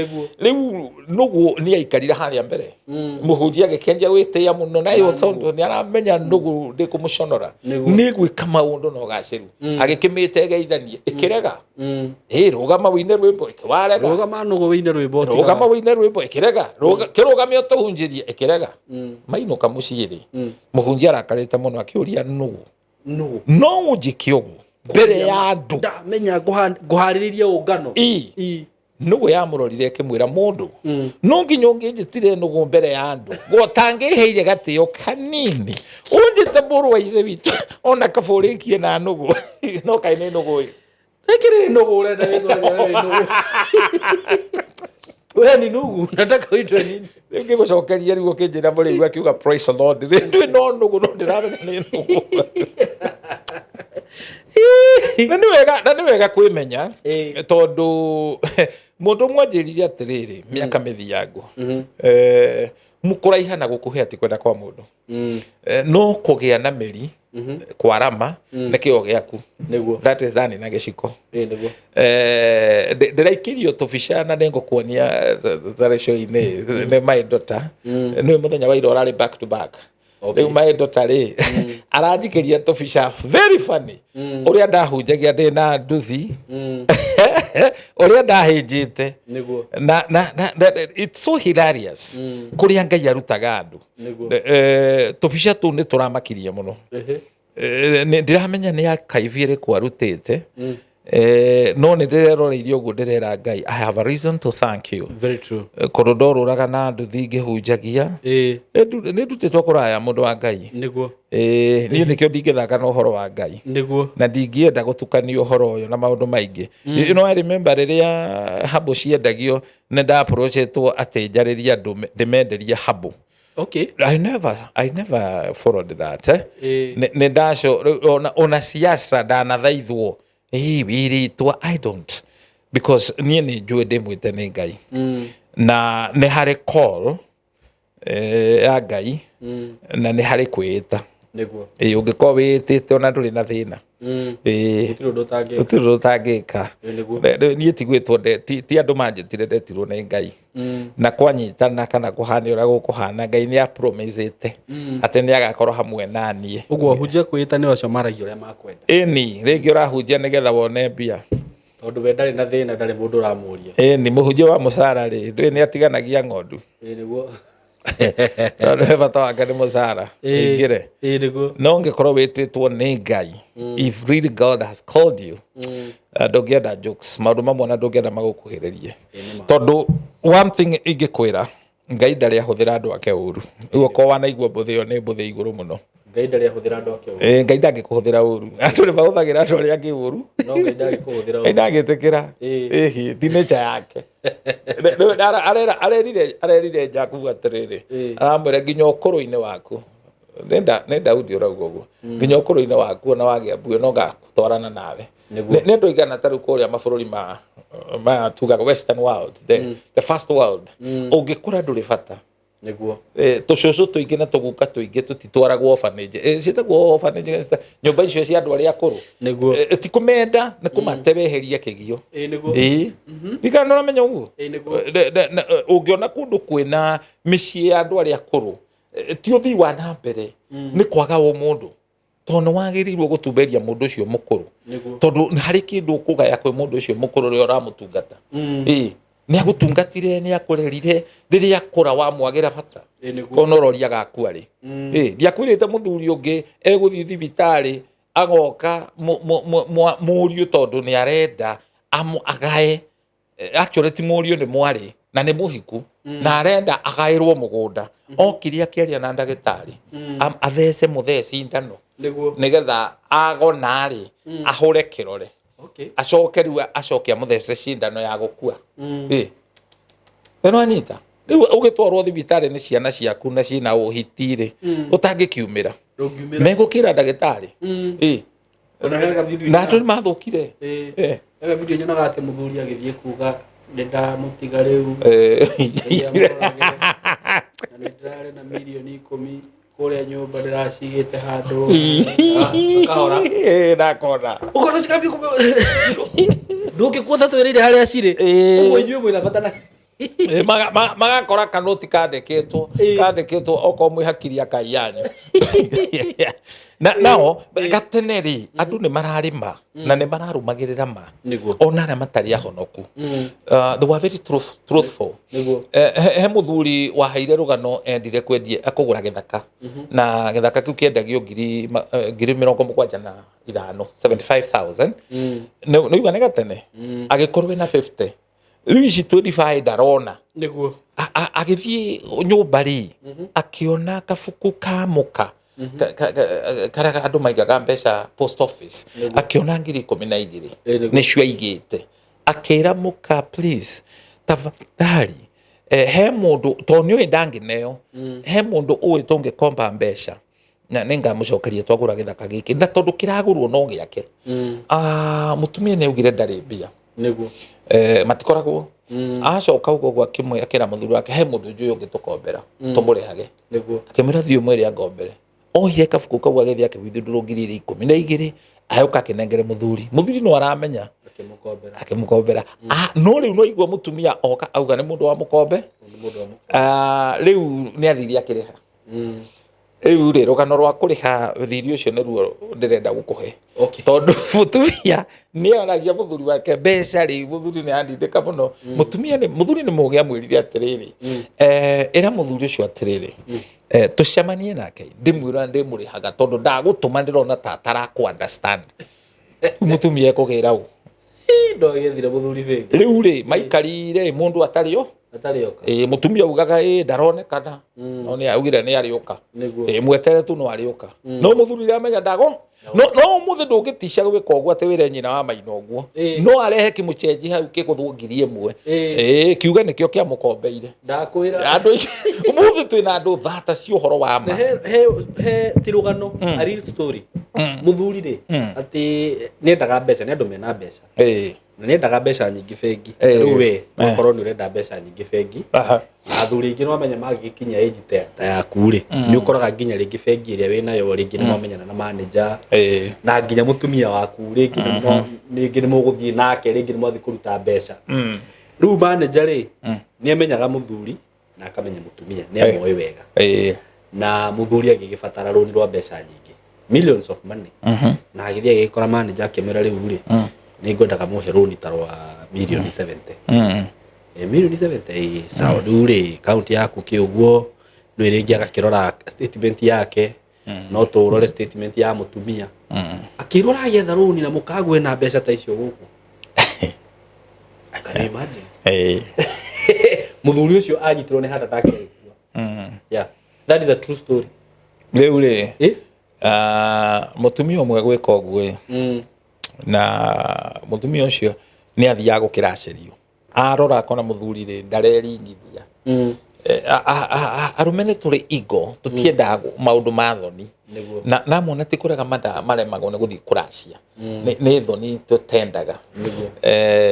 Rĩu nũgũ nĩ aikarire harĩa mbere, mũhunjia agĩkĩanjia gwĩtĩĩa mũno na ĩyo, tondũ nĩ aramenya nũgũ ndĩkũmũconora, nĩ gwĩka maũndũ na ũgacĩru. Agĩkĩmĩte ĩgeithanie, ĩkĩrega. Ĩ rũgama wĩine rwĩmbo, ĩkĩwarega. Rũgama nũgũ wĩine rwĩmbo. Rũgama wĩine rwĩmbo, ĩkĩrega. Kĩrũgame ũtũhunjĩrie, ĩkĩrega. Mainũka mũciĩ rĩ, mũhunjia arakarĩte mũno, akĩũria nũgũ, nũgũ, "No ũnjĩke ũguo mbere ya andũ?" Ndamenya ngũharĩrĩria ũngano. Ĩ. Nũgũ yamũrorire ĩkĩmwĩra, "Mũndũ, no nginya ũngĩnjĩtire nũgũ mbere ya andũ, gotangĩheire gatĩo kanini ũnjĩte mũrũ wa ithe witũ, ona kaba ũrĩkie na nũgũ." No kaĩ nĩ nũgũ ĩ. Rĩngĩ rĩrĩ nũgũ, ũrenda rĩtwa rĩa rĩrĩ nũgũ? We ni nũgũ, nataka uitwe nini? Rĩu ngĩgũcokeria, rĩu ũkĩnjĩra mũrĩu akiuga "Praise the Lord." Rĩ ndwĩ no nũgũ, no ndĩramenya nĩ nũgũ. Na nĩ wega kwĩmenya, tondũ mũndũ ũmwe anjĩrire atĩrĩrĩ mĩaka mĩthiangu, kũraiha na gũkuhĩa ti kwenda kwa mũndũ. No kũgĩa na mĩri kwarama nĩ kĩo gĩaku. That is thani na gĩciko. Nĩguo. Ndĩraikirio tũbica na nĩngũkuonia tarĩco-inĩ nĩ my daughter, nĩ mũthenya wa ira ũrarĩ back to back. Rĩu my daughter rĩ, aranjikĩria tũbica very funny, ũrĩa ndahunjagia ndĩ na nduthi, ũrĩa ndahĩnjĩte. Na it's so hilarious kũrĩa Ngai arutaga andũ. Tũbica tũu nĩ tũramakirie mũno. Ndĩramenya nĩ akaibi ĩrĩkũ arutĩte. No nĩ ndĩreroreirie ũguo, ndĩrera Ngai, "I have a reason to thank you." Very true. Kũndũ ndorũraga na nduthi ngĩhunjagia. Nĩ ndutĩtwo kũraya, mũndũ wa Ngai. Niĩ nĩkĩo ndingĩthaka na ũhoro wa Ngai. Na ndingĩenda gũtukania ũhoro ũyũ na maũndũ maingĩ. You know, I remember rĩrĩa habo ciendagio, nĩ ndaapproachetwo atĩ njarĩrie andũ ndĩmenderie habo. I never followed that, eh? Nĩ ndaco ona siasa ndanathaithwo ĩ wĩrĩtwo, I don't, because niĩ nĩ njũĩ ndĩmwĩte nĩ Ngai na nĩ harĩ call ya Ngai na nĩ harĩ kwĩĩta. Ĩ ũngĩkorwo wĩĩtĩte ona ndũrĩ na thĩna. Ĩ. Gũtirĩ ũndũ ũtangĩka. Gũtirĩ ũndũ ũtangĩka. Nĩguo. Niĩ ti gwĩtwo ti andũ manjĩtire, ndetirwo nĩ Ngai na kwanyitana kana kũhana ũrĩa gũkũhana, Ngai nĩ apromisĩte atĩ nĩ agakorwo hamwe na niĩ. Ũguo ahunjia kwĩĩta nĩ acio maragia ũrĩa makwenda. Ĩni, rĩngĩ ũrahunjia nĩgetha wone mbia. Tondũ we ndarĩ na thĩna, ndarĩ mũndũ ũramũria. Ĩni, mũhunjia wa mũcara rĩ, ndũĩ nĩ atiganagia ng'ondu. Nĩguo. Tondũ he bata wake nĩ mũcara ũingĩre. Nĩguo. No ũngĩkorwo wĩtĩtwo nĩ Ngai, if really God has called you, ndũngĩenda jokes, maũndũ mamwe na ndũngĩenda magũkuhĩrĩrie, tondũ one thing ingĩkwĩra, Ngai ndarĩ ahũthĩra andũ ake ũru. Rĩu okorwo wanaigua mbũthĩ ĩyo, nĩ mbũthĩ igũrũ mũno. Ngai ndarĩ ahũthĩra andũ ake ũru. Ngai ndangĩkũhũthĩra ũru. Andũ nĩ mahũthagĩra andũ arĩa angĩ ũru. No Ngai ndangĩkũhũthĩra Ngai ũru. ndangĩtĩkĩra. Ĩhĩ, ti nature yake. Rĩu arerire Jakubu atĩrĩrĩ, aramwĩra nginya ũkũrũ-inĩ waku, nĩ Daudi ũrauga ũguo, nginya ũkũrũ-inĩ waku ona wagĩa mbuĩ no ngatwarana nawe. Nĩ andũ aigana ta rĩu kũrĩa mabũrũri ma tugaga western world, the first world, ũngĩkũra ndũrĩ bata. Tũcũcũ tũingĩ na tũguka tũingĩ tũtitwaragwo orphanage. Ciĩtagwo orphanage, nyũmba icio cia andũ arĩa akũrũ. Ti kũmenda, nĩ kũmate weheria kĩgio. Ĩĩ, ndikana nĩ ũramenya ũguo. Nĩguo. Ũngĩona kũndũ kwĩna mĩciĩ ya andũ arĩa akũrũ, ti ũthii wa na mbere, nĩ kwaga ũmũndũ. Tondũ nĩ wagĩrĩirwo gũtumberia mũndũ ũcio mũkũrũ. Nĩguo. Tondũ harĩ kĩndũ ũkũgaya kwĩ mũndũ ũcio mũkũrũ ũrĩa ũramũtungata. Ĩĩ, nĩ agũtungatire, nĩ akũrerire, rĩrĩa akũra wamwagĩra bata. Ĩĩ, nĩguo. Ona ũroria agakua rĩ. Ĩĩ, ndiakwĩrĩte mũthuri ũngĩ egũthiĩ thibitarĩ agoka mũriũ tondũ nĩ arenda agae. Actually ti mũriũ nĩ mwarĩ na nĩ mũhiku na arenda agaĩrwo mũgũnda. Okire akĩaria na ndagĩtarĩ athece mũthee cindano Nĩguo. nĩgetha agona rĩ ahũre kĩrore. Okay. Acoke rĩu acoke amũthece cindano ya gũkua. Ĩĩ. We nĩwanyita? Rĩu ũgĩtwarwo thibitarĩ nĩ ciana ciaku na ciĩna ũhiti rĩ, ũtangĩkiumĩra. Ndũngiumĩra. Megũkĩra ndagĩtarĩ. Ĩĩ. Ona he gavideo Na andũ nĩ mathũkire. Ĩĩ. Ĩĩ. He gavideo nyonaga atĩ mũthuri agĩthiĩ kuga nĩ ndamũtiga rĩu. Ĩĩ. Ngai amũrorage. Na nĩ ndĩrarĩ na mirioni 10 kũrĩa nyũmba ndĩracigĩte handũ. Akahora. Ĩĩ, ndakona. Ũkona cikambia ndũngĩkuona twĩrĩire harĩa cirĩ. Ĩĩ. Ũguo inyuĩ mwĩna bata na Ĩĩ, magakora kanoti kandĩkĩtwo kandĩkĩtwo okorwo mwĩ hakiri akai yanyu. Na nao gatene rĩ andũ nĩ mararĩma na nĩ mararũmagĩrĩra ma. Nĩguo. Ona arĩa matarĩ ahonoku. They were very truthful. Nĩguo. He mũthuri waheire rũgano endire kwendia kũgũra gĩthaka. Na gĩthaka kĩu kĩendagio 75,000, 75,000. Nĩ uga nĩ gatene. Agĩkorwo ena 50. Rĩu ici 25 ndarona. Nĩguo. Agĩthiĩ nyũmba rĩ, akĩona kabuku ka mũka karĩa andũ maigaga mbeca post office. Akĩona 12,000. Ĩĩ, nĩguo. Nĩcio aigĩte. Akĩra mũka please tafadhali, he mũndũ tondũ nĩũĩ ndangĩneo, he mũndũ ũĩ tũngĩkomba mbeca na nĩngamũcokeria twagũra gĩthaka gĩkĩ na tondũ kĩragũrwo no gĩake. Mũtumia nĩ augire ndarĩ mbia. Nĩguo. Matikoragwo. Acoka ũguo ũguo akĩra mũthuri wake he mũndũ njũĩ ũngĩtũkombera tũmũrĩhage. Nĩguo. Akĩmwĩra thiĩ ũmwĩre angombere. Oire kabuku kau agĩthiĩ akĩwithindũrwo 12,000 agĩũka akĩnengere mũthuri. Mũthuri no aramenya. Akĩmũkombera. Akĩmũkombera. No rĩu no igua mũtumia oka auga nĩ mũndũ wa mũkombe. Nĩ mũndũ wa mũkombe. Rĩu nĩ athire akĩrĩha. Rĩu rĩ rũgano rwa kũrĩha thiri ũcio nĩruo ndĩrenda gũkũhe. Okay. Tondũ mũtumia nĩ oragia mũthuri wake mbeca rĩ, mũthuri nĩ andindĩka mũno. Mũtumia nĩ, mũthuri nĩ mũgĩ amwĩrire atĩrĩrĩ, ĩra mũthuri ũcio atĩrĩrĩ, tũcemanie nake, ndĩmwĩra ndĩmũrĩhaga tondũ ndagũtũma ndĩrona ta atarakũ understand. Rĩu mũtumia ekũgĩra ũ? Ĩ, ndo agĩethire mũthuri bengi. Rĩu rĩ, maikarire mũndũ atarĩ o. Atarĩ oka. Ĩ, mũtumia augaga ĩ ndaronekana. No nĩ augire nĩ arĩũka. Nĩguo. Ĩ, mwetere tu no arĩũka. No mũthuri ũrĩa ndago. No ũmũthĩ ndũngĩtica gwĩka ũguo atĩ wĩre nyina wa maina ũguo. No arehe kĩmũcenji hau kĩgũthwo 1,000. Ĩ, kiuge nĩkĩo kĩamũkombeire. Ndakwĩra. Andũ aingĩ, ũmũthĩ twĩna andũ thata cia ũhoro wa ma. He ti rũgano, a real story. Mũthuri rĩ, atĩ nĩendaga mbeca, nĩ andũ mena mbeca. Na nĩendaga mbeca nyingĩ bengi. Rĩu we, wakorwo nĩ ũrenda mbeca nyingĩ bengi. Na athuri aingĩ nĩwamenya magĩgĩkinya age ta yaku rĩ, nĩ ũkoraga nginya rĩngĩ bengi ĩrĩa wĩnayo rĩngĩ nĩ mwamenyana na manager. Na nginya mũtumia waku rĩngĩ rĩngĩ nĩ mũgũthiĩ nake, rĩngĩ nĩ mwathiĩ kũruta mbeca. Rĩu manager rĩ, nĩ amenyaga mũthuri na akamenya mũtumia, nĩ amoĩ wega. Na mũthuri agĩgĩbatara rũni rwa mbeca nyingĩ, millions of money. Na agĩthiĩ agĩgĩkora manager akĩmwĩra rĩu rĩ, nĩ ngwendaga mũhe rũni ta rwa mirioni 70. Mirioni 70, sawa, rĩu rĩ, kaunti yaku kĩ ũguo, nĩ rĩngĩ agakĩrora statement yake, no tũrore statement ya mũtumia. Akĩrwo aragĩetha rũni na mũkagwe na mbeca ta icio gũkũ. Can you imagine? Mũthuri ũcio anyitirwo nĩ heart attack agĩkua. Yeah. That is a true story. Rĩu rĩ, mũtumia ũmwe gwĩka ũguo ĩ, na mũtumia ũcio nĩ athiaga gũkĩracerio. Arora akona mũthuri rĩ ndareringithia. Arũme nĩ tũrĩ ego, tũtiendaga maũndũ ma thoni. Nĩguo. Na amwe ti kũrega maremagwo nĩ gũthiĩ kũracia. Nĩ thoni tũtendaga. Nĩguo.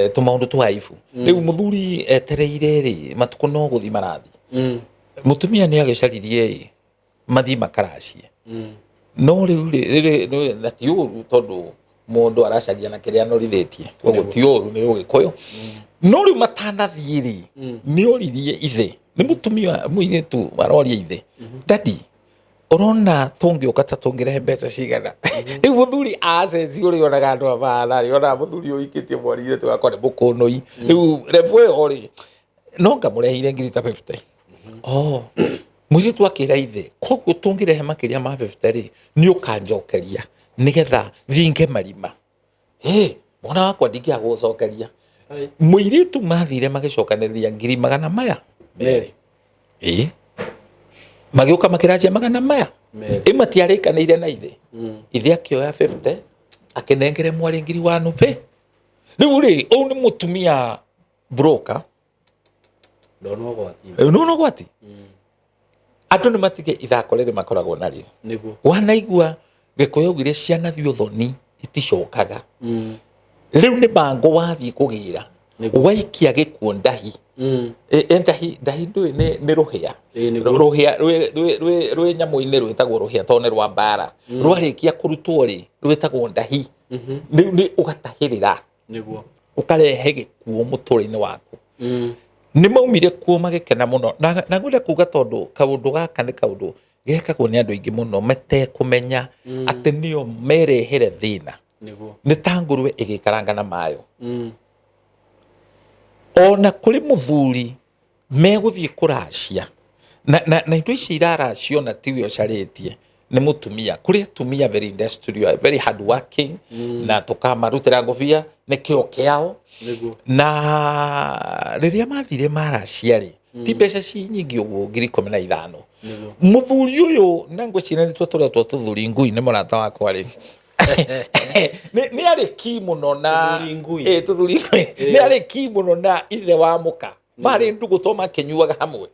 Tũmaũndũ twa aibu. Rĩu mũthuri etereire rĩ, matukũ no gũthiĩ marathiĩ. Mũtumia nĩ agĩcaririe ĩ, mathiĩ makaracie. No rĩu rĩ, rĩrĩ, na ti ũru tondũ mũndũ aracaria na kĩrĩa anorithĩtie. Koguo ti ũru nĩ Ũgĩkũyũ. No rĩu matanathiĩ rĩ, nĩ oririe ithe. Nĩ mũtumia mũirĩtu aroria ithe. Daddy, Ũrona tũngĩũka ta tũngĩrehe mbeca cigana? Rĩu mũthuri aceci ũrĩa onaga andũ abana rĩ, onaga mũthuri ũikĩtie mwari itũ wakwa nĩ mũkũnũi. Rĩu rebu ĩyo rĩ, no ngamũreheire ngiri ta 50. Oh, mũirĩtu akĩra ithe, koguo tũngĩrehe makĩria ma 50 rĩ, nĩ ũkanjokeria nĩgetha thinge marima. Ĩ, mwana wakwa, ndingĩaga gũgũcokeria. Mũirĩtu mathire magĩcokanĩrĩria ngiri 200. Ĩ, magĩũka makĩranjia 200. Merĩ. Ĩ, matiarĩkanĩire na ithe. Ithe akĩoya 50, akĩnengere mwarĩ ngiri 1 pĩ. Rĩu rĩ, ũyũ nĩ mũtumia broker. Ndona ũgwati. Nĩ ũgwati. Andũ nĩ matige ithako rĩrĩ makoragwo narĩo. Wanaigua Gĩkũyũ augire ciana thiĩ ũthoni iticokaga. Rĩu nĩ bango wathiĩ kũgĩra. Waikia gĩkuo ndahi. Ĩ, ndahi, ndahi ndũĩ nĩ rũhĩa. Ĩ, nĩguo. Rũhĩa rwĩ nyamũ-inĩ rwĩtagwo rũhĩa tondũ nĩ rwa mbara. Rwarĩkia kũrutwo rĩ, rwĩtagwo ndahi. Rĩu nĩ ũgatahĩrĩra. Ũkarehe gĩkuo mũtũrĩre-inĩ waku. Nĩ maumire kuo magĩkena mũno. Na ngwenda kuga tondũ kaũndũ gaka nĩ kaũndũ gekagwo nĩ andũ aingĩ mũno matekũmenya atĩ nĩo merehere thĩna. Nĩ ta ngũrwe ĩgĩkaranga na mayo. Ona kũrĩ mũthuri megũthiĩ kũracia na indo ici iraracio na tiwe ũcarĩtie, nĩ mũtumia. Kũrĩ atumia very industrial, very hard working, na tũkamarutĩra ngũbia nĩ kĩo kĩao. Na rĩrĩa mathire maracia rĩ, ti mbeca ci nyingĩ ũguo, ngiri 15. Mũthuri ũyũ, na ngwĩciria nĩ tuo tũretwo tũthuri ngui, nĩ mũrata wakwa rĩ, nĩ arĩ ki mũno na Tũthuri ngui. Ĩ, tũthuri ngui. Nĩ arĩ ki mũno na ithe wa mũka marĩ ndũgũ to makĩnyuaga hamwe.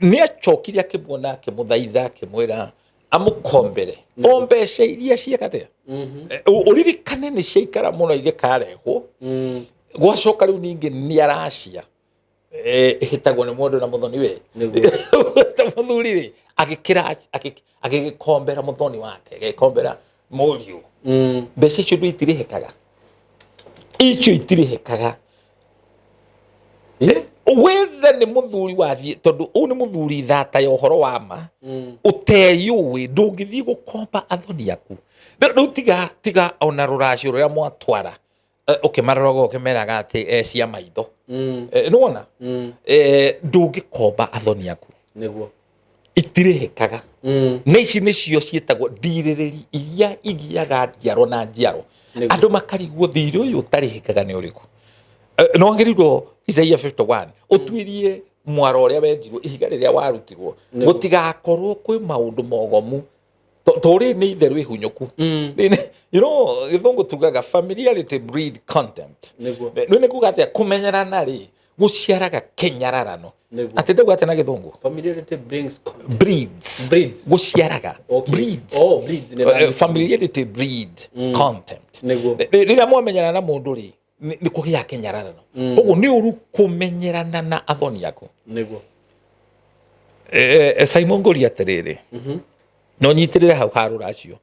Nĩ acokire akĩmuona, akĩmũthaitha, akĩmwĩra amũkombere o mbeca iria ciekate. Ũririkane nĩ ciaikara mũno igĩkarehwo. Gwacoka rĩu ningĩ nĩ aracia, ĩhĩtagwo nĩ mũndũ na mũthoni we. Ta mũthuri rĩ, agĩkĩra agĩgĩkombera mũthoni wake, agĩkombera mũriũ mbeca icio. Ndũ itirĩhĩkaga, icio itirĩhĩkaga. Wethe nĩ mũthuri wathiĩ, tondũ ũyũ nĩ mũthuri thata ya ũhoro wa ma ũteyũĩ, ndũngĩthiĩ gũkomba athoni aku. Rĩu tiga ona rũracio rũrĩa mwatwara, ũkĩmaroraga ũkĩmeraga atĩ cia maitho. Nĩwona ndũngĩkomba athoni aku. Itirĩhĩkaga. Na ici nĩcio ciĩtagwo ndirĩrĩri iria igiaga njiaro na njiaro. Andũ makarigwo thirĩ ũyũ ũtarĩhĩkaga nĩ ũrĩkũ. Nĩ wagĩrĩirwo Isaia 51 ũtuĩrie mwaro ũrĩa wenjirwo, ihiga rĩrĩa warutirwo, gũtigakorwo kwĩ maũndũ mogomu. Tũrĩ nĩ itherũ ihunyũku. Gĩthũngũ tugaga familiarity breed contempt. Nĩ kuga atĩa? Kũmenyerana rĩ, gũciaraga kĩnyararano. Atĩ ndauga atĩa na gĩthũngũ? Familiarity brings contempt. Breeds. Breeds. Gũciaraga. Breeds. Oh, breeds nĩ Familiarity breed contempt. Rĩrĩa mwamenyana na mũndũ rĩ, nĩ kũgĩa kĩnyararano. Koguo nĩ ũru kũmenyerana na athoni aku. Simon, ngũria atĩrĩrĩ, no nyitĩrĩre hau ha rũracio,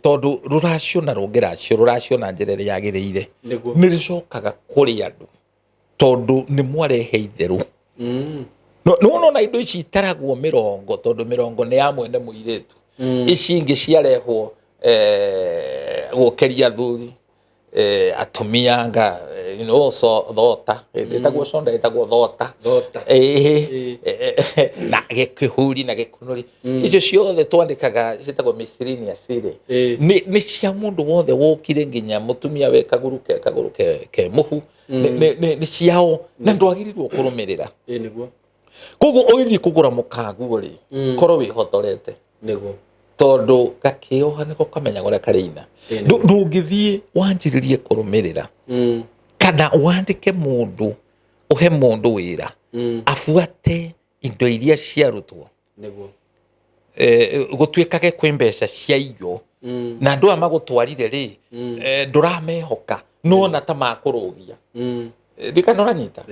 tondũ rũracio na rũngĩracio rũracio na njĩra ĩrĩa yagĩrĩire, nĩ rĩcokaga kũrĩ andũ tondũ nĩ mwarehe itherũ. No nĩwona indo ici itaragwo mĩrongo, tondũ mĩrongo nĩ ya mwene mũirĩtu. Ici ingĩ ciarehwo, gũkĩria athuri, atumia nga so thota. Ĩtagwo conda, ĩtagwo thota. Thota. Na gĩkĩhuri na gĩkunũri, icio ciothe twandĩkaga ciĩtagwo miscellaneous rĩ, nĩ cia mũndũ wothe wokire, nginya mũtumia wĩ kaguru ke mũhu. Nĩ ciao na ndwagĩrĩirwo kũrũmĩrĩra. Koguo ũgĩthiĩ kũgũra mũkaguo rĩ, korwo wĩhotorete, tondũ gakĩoha nĩko kamenyaga ũrĩa karĩina. Ndũngĩthiĩ wanjĩrĩrie kũrũmĩrĩra kana wandĩke mũndũ, ũhe mũndũ wĩra abuate indo iria ciarutwo. Gũtuĩkage kwĩ mbeca cia irio na andũ aya magũtwarire rĩ, ndũramehoka, nona ta makũrũgia. Ndikana ũranyita.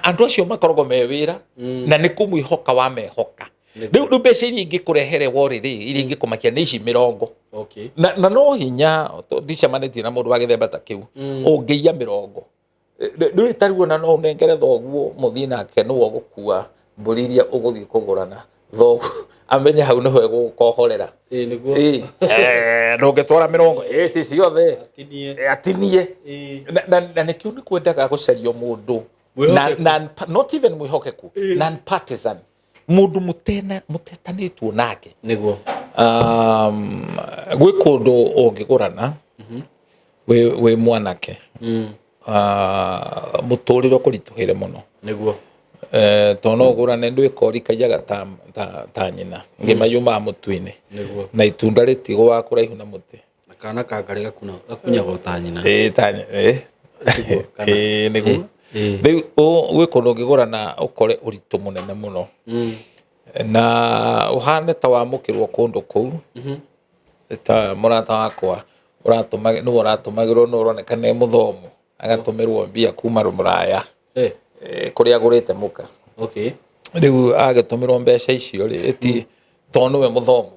Andũ acio makoragwo me wĩra na nĩ kũmwĩhoka wamehoka. Rĩu mbeca iria ingĩkũrehere worĩ rĩ, iria ingĩkũmakia nĩ ici mĩrongo. Na no hinya ndicemanĩtie na mũndũ wa gĩthemba ta kĩu ũngĩiya mĩrongo. Rĩu tarĩu ona no ũnengere thoguo mũthiĩ nake, nĩwe ũgũkua mbũri iria ũgũthiĩ kũgũrana thoguo. Amenye hau nĩho egũkohorera. Ĩĩ nĩguo. Ĩĩ. Ndũngĩtwara 20 ici ciothe. Atinie. Atinie. Ĩĩ. Na nĩkĩo nĩ kwendaga gũcario mũndũ Mwĩhokeku. Not even mwĩhokeku, non partisan, mũndũ mũtetanĩtwo nake. Nĩguo. Gwĩ kũndũ ũngĩgũrana wĩ mwanake, mũtũrĩre ũkũritũhĩre mũno. Nĩguo. Tondũ no ũgũrane ndwĩkori kaiyaga ta nyina ngĩma yumaga mũtu-inĩ. Nĩguo. Na itunda rĩtigũaga kũraihu na mũtĩ. Na kana kangarĩ gakunyagwo ta nyina. Ĩĩ, ta ĩĩ. Nĩguo, kana. Ĩĩ, nĩguo. Ĩĩ. Rĩu gwĩ kũndũ ũngĩgũrana ũkore ũritũ mũnene mũno. Na ũhane ta wamũkĩrwo kũndũ kũu, ta mũrata wakwa nĩwe ũratũmagĩrwo, nĩwe ũroneka nĩ mũthomu, agatũmĩrwo mbia kuma rũraya. Kũrĩa agũrĩte mũka. Okay. Rĩu agĩtũmĩrwo mbeca icio rĩ, ĩti tondũ nĩwe mũthomu.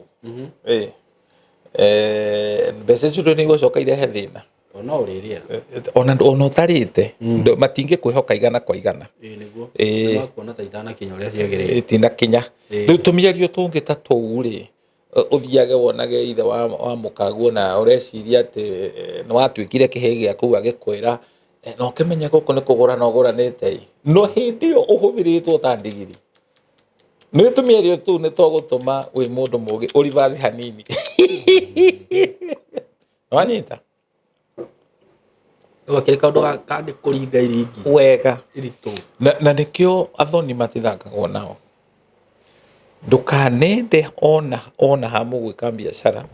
Mbeca icio nĩ igũcoka irehe thĩna. Ona ũrĩrĩa. Ona ũtarĩte, matingĩkwĩhoka igana kwa igana. Ĩĩ nĩguo. Ĩĩ. Nĩmakuona ta itanakinya ũrĩa ciagĩrĩire. Itinakinya. Ĩĩ. Rĩu tũmĩario tũngĩ ta tũu rĩ, ũthiage wonage ithe wa mũkaguo na ũreciria atĩ nĩ watuĩkire kĩhĩĩ gĩaku agĩkwĩra, na ũkĩmenye gũkũ nĩ kũgũrana ũgũranĩte ĩ. No hĩndĩ ĩyo ũhũthĩrĩtwo ta ndigiri. Nĩ tũmĩario tũu nĩ tũgũtũma wĩ mũndũ mũũgĩ ũrivaci hanini. Wanyita? Rĩu akĩrĩ kaũndũ kangĩkũringa iringi. Wega. Iritũ. Na nĩkĩo athoni matithakagwo nao. Ndũkanende ona ha mũgwĩka biacara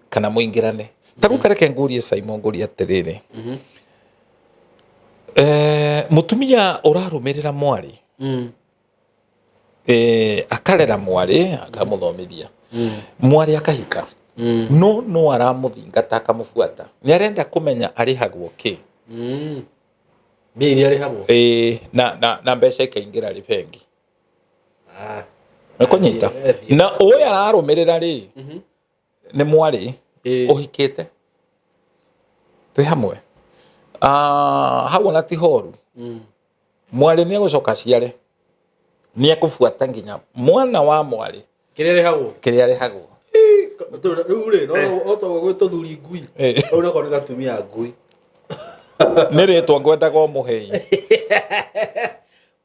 kana mũingĩrane. Ta rĩu ta reke ngũrie Simon, ngũrie atĩrĩrĩ. Mũtumia ũrarũmĩrĩra mwarĩ. Akarera mwarĩ, akamũthomithia. Mwarĩ akahika. No aramũthingata akamũbuata. Nĩ arenda kũmenya arĩhagwo kĩ. Mbia iria arĩhagwo? Na mbeca ikaingĩra rĩ bengi. Nĩkũnyita? Na ũyũ ararũmĩrĩra rĩ, nĩ mwarĩ ũhikĩte. Twĩ hamwe. Hau ona ti horu. Mwarĩ nĩ egũcoka aciare. Nĩ ekũbuata nginya mwana wa mwarĩ. Kĩrĩa arĩhagwo? Kĩrĩa arĩhagwo. Rĩu rĩ, no otoguo gwĩ tũthuri ngui. Rĩu nako nĩ gatumia ngui. Nĩ rĩtwa ngwendaga ũmũhei.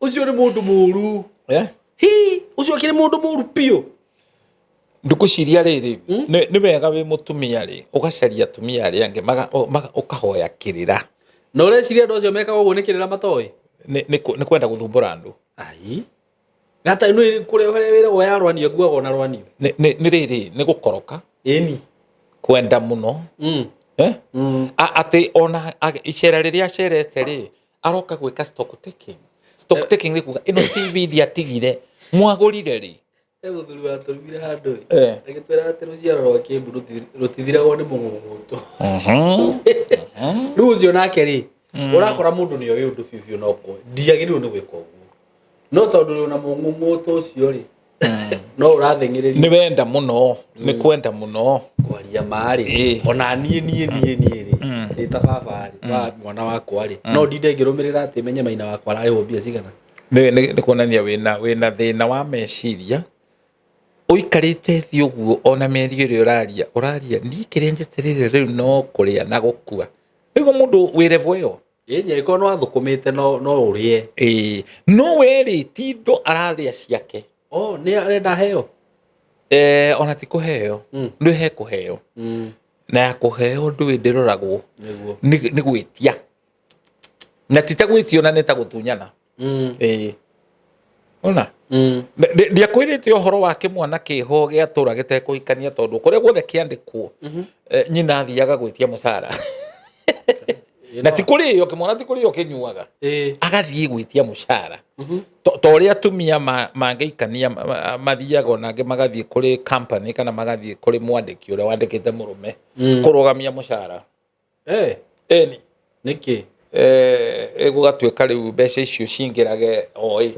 Ũcio nĩ mũndũ mũru. Hi, ũcio akĩrĩ mũndũ mũru biũ. Ndũkũciria rĩrĩ, nĩ wega wĩ mũtumia rĩ, ũgacaria atumia arĩa angĩ, ũkahoya kĩrĩra. Na ũreciria andũ acio mekaga ũguo nĩ kĩrĩra matoĩ? Nĩ kwenda gũthumbũra andũ. Ai. Gata ĩno ĩrĩ kũrĩa harĩa wĩra wa ya rwanio nguagwo na rwanio. Nĩ rĩrĩ, nĩ gũkoroka. Ĩni. Kwenda mũno. Atĩ ona icera rĩrĩa acerete rĩ, aroka gwĩka stock taking. Stock taking nĩ kuga ĩno TV ndiatigire, mwagũrire rĩ. He mũthuri watũrugire handũ ĩ. Agĩtwĩra atĩ rũciaro rwa kĩmbu rũtithiragwo nĩ mũng'ũng'ũtũ. Rĩu ũcio nake rĩ, ũrakora mũndũ nĩ oĩ ũndũ biũ biũ no kũ, ndiagĩrĩirwo nĩ gwĩka ũguo. No tondũ ũrĩ na mũng'ũng'ũtũ ũcio rĩ, no ũratheng'ereria. Nĩ wenda mũno, nĩ kwenda mũno. Kwaria ma rĩ, ona niĩ, niĩ, niĩ, niĩ rĩ, ndĩ ta baba rĩ, wa mwana wakwa rĩ, no ndinde ngĩrũmĩrĩra atĩ menye maina wakwa ararĩhwo mbia cigana. Nĩ kuonania wĩna thĩna wa meciria. Ũikarĩte thĩ ũguo ona mĩario ĩrĩa ũraria, ũraria niĩ kĩrĩa njetereire rĩu no kũrĩa na gũkua. Nĩguo mũndũ wĩ level ĩyo. Ĩĩ, nĩ angĩkorwo no athũkũmĩte no ũrĩe. Ĩĩ, no we rĩ, ti indo ararĩa ciake. Oh, nĩ arenda heo? Ona ti kũheo. Nĩ he kũheo. Na ya kũheo ndũĩ ndĩroragwo. Nĩguo. Nĩ gwĩtia. Na ti ta gwĩtia ona nĩ ta gũtunyana. Ĩĩ. Ona? Ndiakwĩrĩte ũhoro wa kĩmwana kĩho gĩatũra gĩtekũhikania tondũ kũrĩa guothe kĩandĩkwo, nyina athiaga gwĩtia mũcara. Na ti kũrĩo, kĩmwana ti kũrĩo kĩnyuaga. Agathiĩ gwĩtia mũcara. To ũrĩa atumia mangĩikania, mathiaga ona angĩ magathiĩ kũrĩ company kana magathiĩ kũrĩ mwandĩki ũrĩa wandĩkĩte mũrũme kũrũgamia mũcara. Ĩni. Nĩkĩ? Gũgatuĩka rĩu mbeca icio cingĩrage oĩ.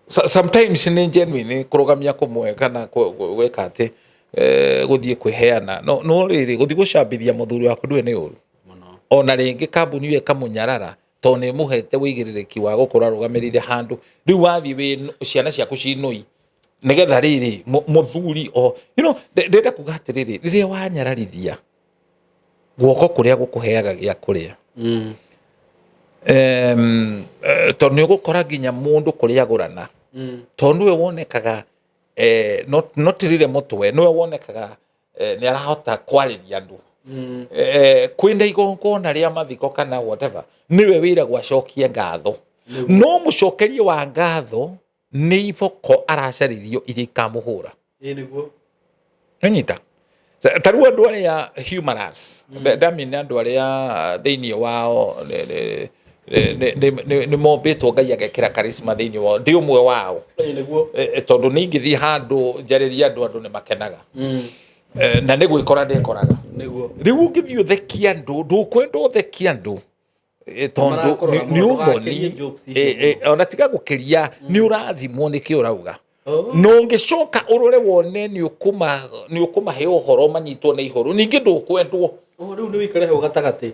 Sometimes nĩ genuine kũrũgamia kũmwe kana gwĩka atĩ, gũthiĩ kwĩheana. No rĩrĩ, gũthiĩ gũcambithia mũthuri waku ndũĩ nĩ ũru. Mũno. Ona rĩngĩ kambuni ĩyo ĩkamũnyarara tondũ nĩ ĩmũhete wĩigĩrĩrĩki wa gũkorwo arũgamĩrĩire handũ. Rĩu wathiĩ wĩ ciana ciaku cinũi. Nĩgetha rĩrĩ mũthuri o ndĩrenda kuga atĩrĩrĩ, rĩrĩa wanyararithia guoko kũrĩa gũkũheaga gĩa kũrĩa, tondũ nĩ ũgũkora nginya mũndũ kũrĩa agũrana, tondũ nĩwe wonekaga, not rĩrĩa mũtwe, nĩwe wonekaga, nĩ arahota kwarĩria andũ, kwĩna igongona rĩa mathiko kana whatever, nĩwe wĩragwo acokie ngatho, no mũcokerie wa ngatho nĩ iboko aracarĩrio iria ikamũhũra. Ĩ nĩguo. Nĩnyita ta rĩu andũ arĩa humorous, ndamini andũ arĩa thĩinĩ wao nĩ mombĩtwo Ngai agekĩra charisma thĩinĩ wao, ndĩ ũmwe wao. Ĩ nĩguo. Tondũ nĩ ingĩthiĩ handũ njarĩrie andũ, andũ nĩ makenaga. Na nĩ gwĩkora ndĩkoraga. Nĩguo. Rĩu ũngĩthiĩ ũthekie andũ, ndũkwenda ũthekie andũ, tondũ Marakorora nĩ mũno, ũthoni. ndũgakĩrie jokes icio. Ona tiga gũkĩria, nĩ ũrathimwo nĩkĩ ũrauga. Oh. No ũngĩcoka ũrore wone nĩ ũkũmahe ũhoro manyitwo nĩ ihoru, ningĩ ndũkwendwo. Oh, rĩu nĩ wĩikare hau gatagatĩ.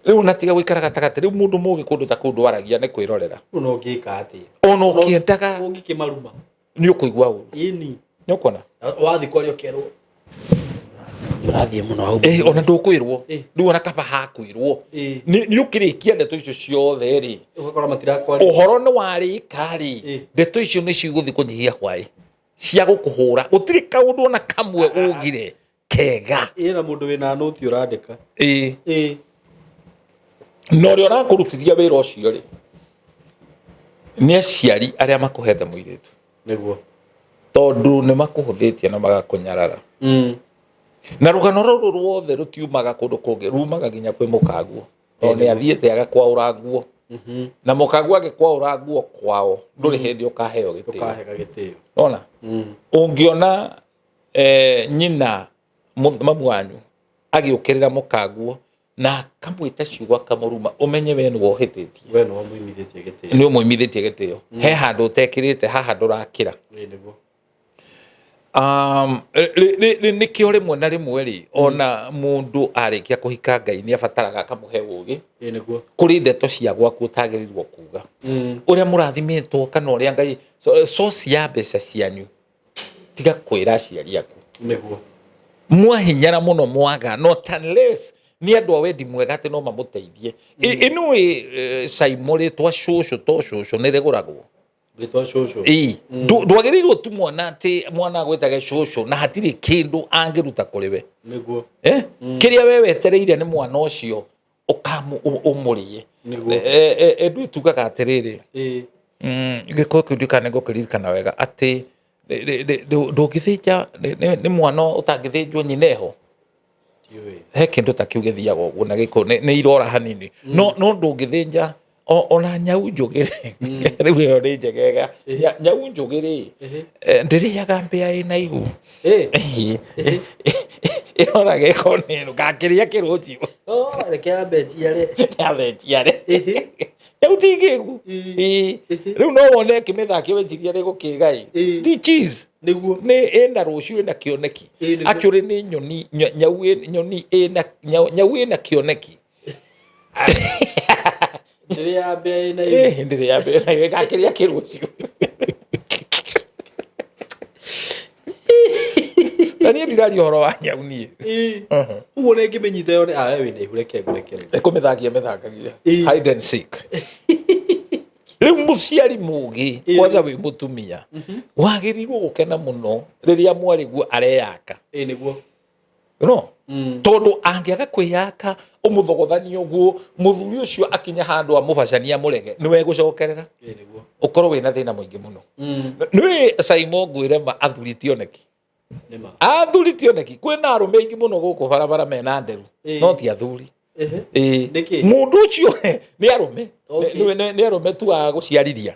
Rĩu na tiga gũikara gatagatĩ, rĩu mũndũ mũgĩ kũndũ ta kũu ndwaragia nĩ kwĩrorera. Rĩu no ũngĩka atĩa? Ona ũkĩendaga ũngĩkĩmaruma nĩ ũkũigua ũru. Ĩni. Nĩ ũkuona. Wathiĩ kwaria ũkerwo nĩ ũrathiĩ mũno hau. Ona ndũkwĩrwo. Rĩu ona kaba hakwĩrwo. Nĩ ũkĩrĩkia ndeto icio ciothe rĩ, ũgakora matirakwaria. Ũhoro nĩ warĩka rĩ, ndeto icio nĩ cigũthiĩ kũnyihia hwaĩ cia gũkũhũra, gũtirĩ kaũndũ ona kamwe ugire kega. Ĩ na mũndũ wĩna nũti ũrandĩka. Ĩ. Na ũrĩa ũrakũrutithia wĩra ũcio rĩ, nĩ aciari arĩa makũhete mũirĩtu. Nĩguo. Tondũ nĩ makũhũthĩtie na magakũnyarara. Na rũgano rũrũ ruothe rũtiumaga kũndũ kũngĩ, rumaga nginya kwĩ mũkaguo. Tondũ nĩ athiĩte agakwaũra nguo. Na mũkaguo agĩkwaũra nguo kwao, ndũrĩ hĩndĩ ũkaheo gĩtĩo. Ndũkahega gĩtĩo. Nona? Ũngĩona, nyina mamu wanyu agĩũkĩrĩra mũkaguo na akamwĩta ciugo akamũruma, ũmenye we nĩwe ũhĩtĩtie. We nĩwe ũmũimithĩtie gĩtĩo. Nĩ ũmũimithĩtie gĩtĩo. He handũ ũtekĩrĩte, haha ndũrakĩra. Ĩ nĩguo. Nĩkĩo rĩmwe na rĩmwe rĩ, ona mũndũ arĩkia kũhika Ngai nĩ abataraga akamũhe ũũgĩ. Ĩ nĩguo. Kũrĩ ndeto cia gwaku ũtagĩrĩirwo kuga. Ũrĩa mũrathimĩtwo kana ũrĩa Ngai, source ya mbeca cianyu, tiga kwĩra aciari aku. Nĩguo. Mwahinyara mũno mwaga, not unless nĩ andũ a wendi mwega atĩ no mamũteithie. Ĩno ĩ, Saimo, rĩtwa cũcũ to cũcũ nĩ rĩgũragwo. Rĩtwa cũcũ. Ĩ, ndwagĩrĩirwo tu mwana atĩ mwana agwĩtage cũcũ na hatirĩ kĩndũ angĩruta kũrĩ we. Nĩguo. Kĩrĩa we wetereire nĩ mwana ũcio ũmũrĩe. Nĩguo. Ndũ tugaga atĩrĩrĩ. Gĩkũyũ kĩu ndikana ngũkĩririkana wega atĩ ndũngĩthĩnja, nĩ mwana ũtangĩthĩnjwo nyina eho. He kĩndũ ta kĩu gĩthiaga ũguo na gĩkũyũ nĩ irora hanini. No, no ndũngĩthĩnja ona nyau njũgĩ rĩ, rĩu ĩyo nĩ njegega. Nyau njũgĩ rĩ, ndĩrĩaga mbĩa ĩna ihu. Ĩroraga ĩkona ĩno, ngakĩrĩa kĩrũciũ. Oh, reke yambe njiare. Yambe njiare. Nyau ti ngĩgu. Rĩu no wone ĩkĩmĩthakia weciria rĩgũkĩga ĩ. Ti cheese. Nĩguo. Nĩ ĩna rũciũ ĩna kĩoneki. Nĩguo. Actually nĩ nyoni, nyau ĩ, nyoni ĩna, nyau, nyau ĩna kĩoneki. Ndĩrĩ ya mbĩa ĩna ihu. Ndĩrĩ ya mbĩa ĩna ihu, ĩgakĩrĩa kĩrũciũ. Na niĩ ndiraria ũhoro wa nyau niĩ. Ũguo nĩ ngĩmĩnyita yone, we wĩna ihu, reke ngũrekererie. Nĩ kũmĩthakia mĩthangagia. Hide and seek. Rĩu mũciari mũgĩ, kwanza wĩ mũtumia, wagĩrĩirwo gũkena mũno rĩrĩa mwarĩguo areyaka. Nĩguo. No? Tondũ angĩaga kwĩyaka ũmũthogothanie ũguo, mũthuri ũcio akinya handũ amũbacania amũrege, nĩwe egũcokerera. Nĩguo. Ũkorwo wĩna thĩna mũingĩ mũno. Nĩ Saimo ngwĩre ma athuri ti oneki. Nĩma. Athuri ti oneki. Kwĩna arũme aingĩ mũno gũkũ barabara mena nderu. No ti athuri. Nĩkĩ? Mũndũ ũcio nĩ arũme. Nĩ arũme tu a gũciarithia.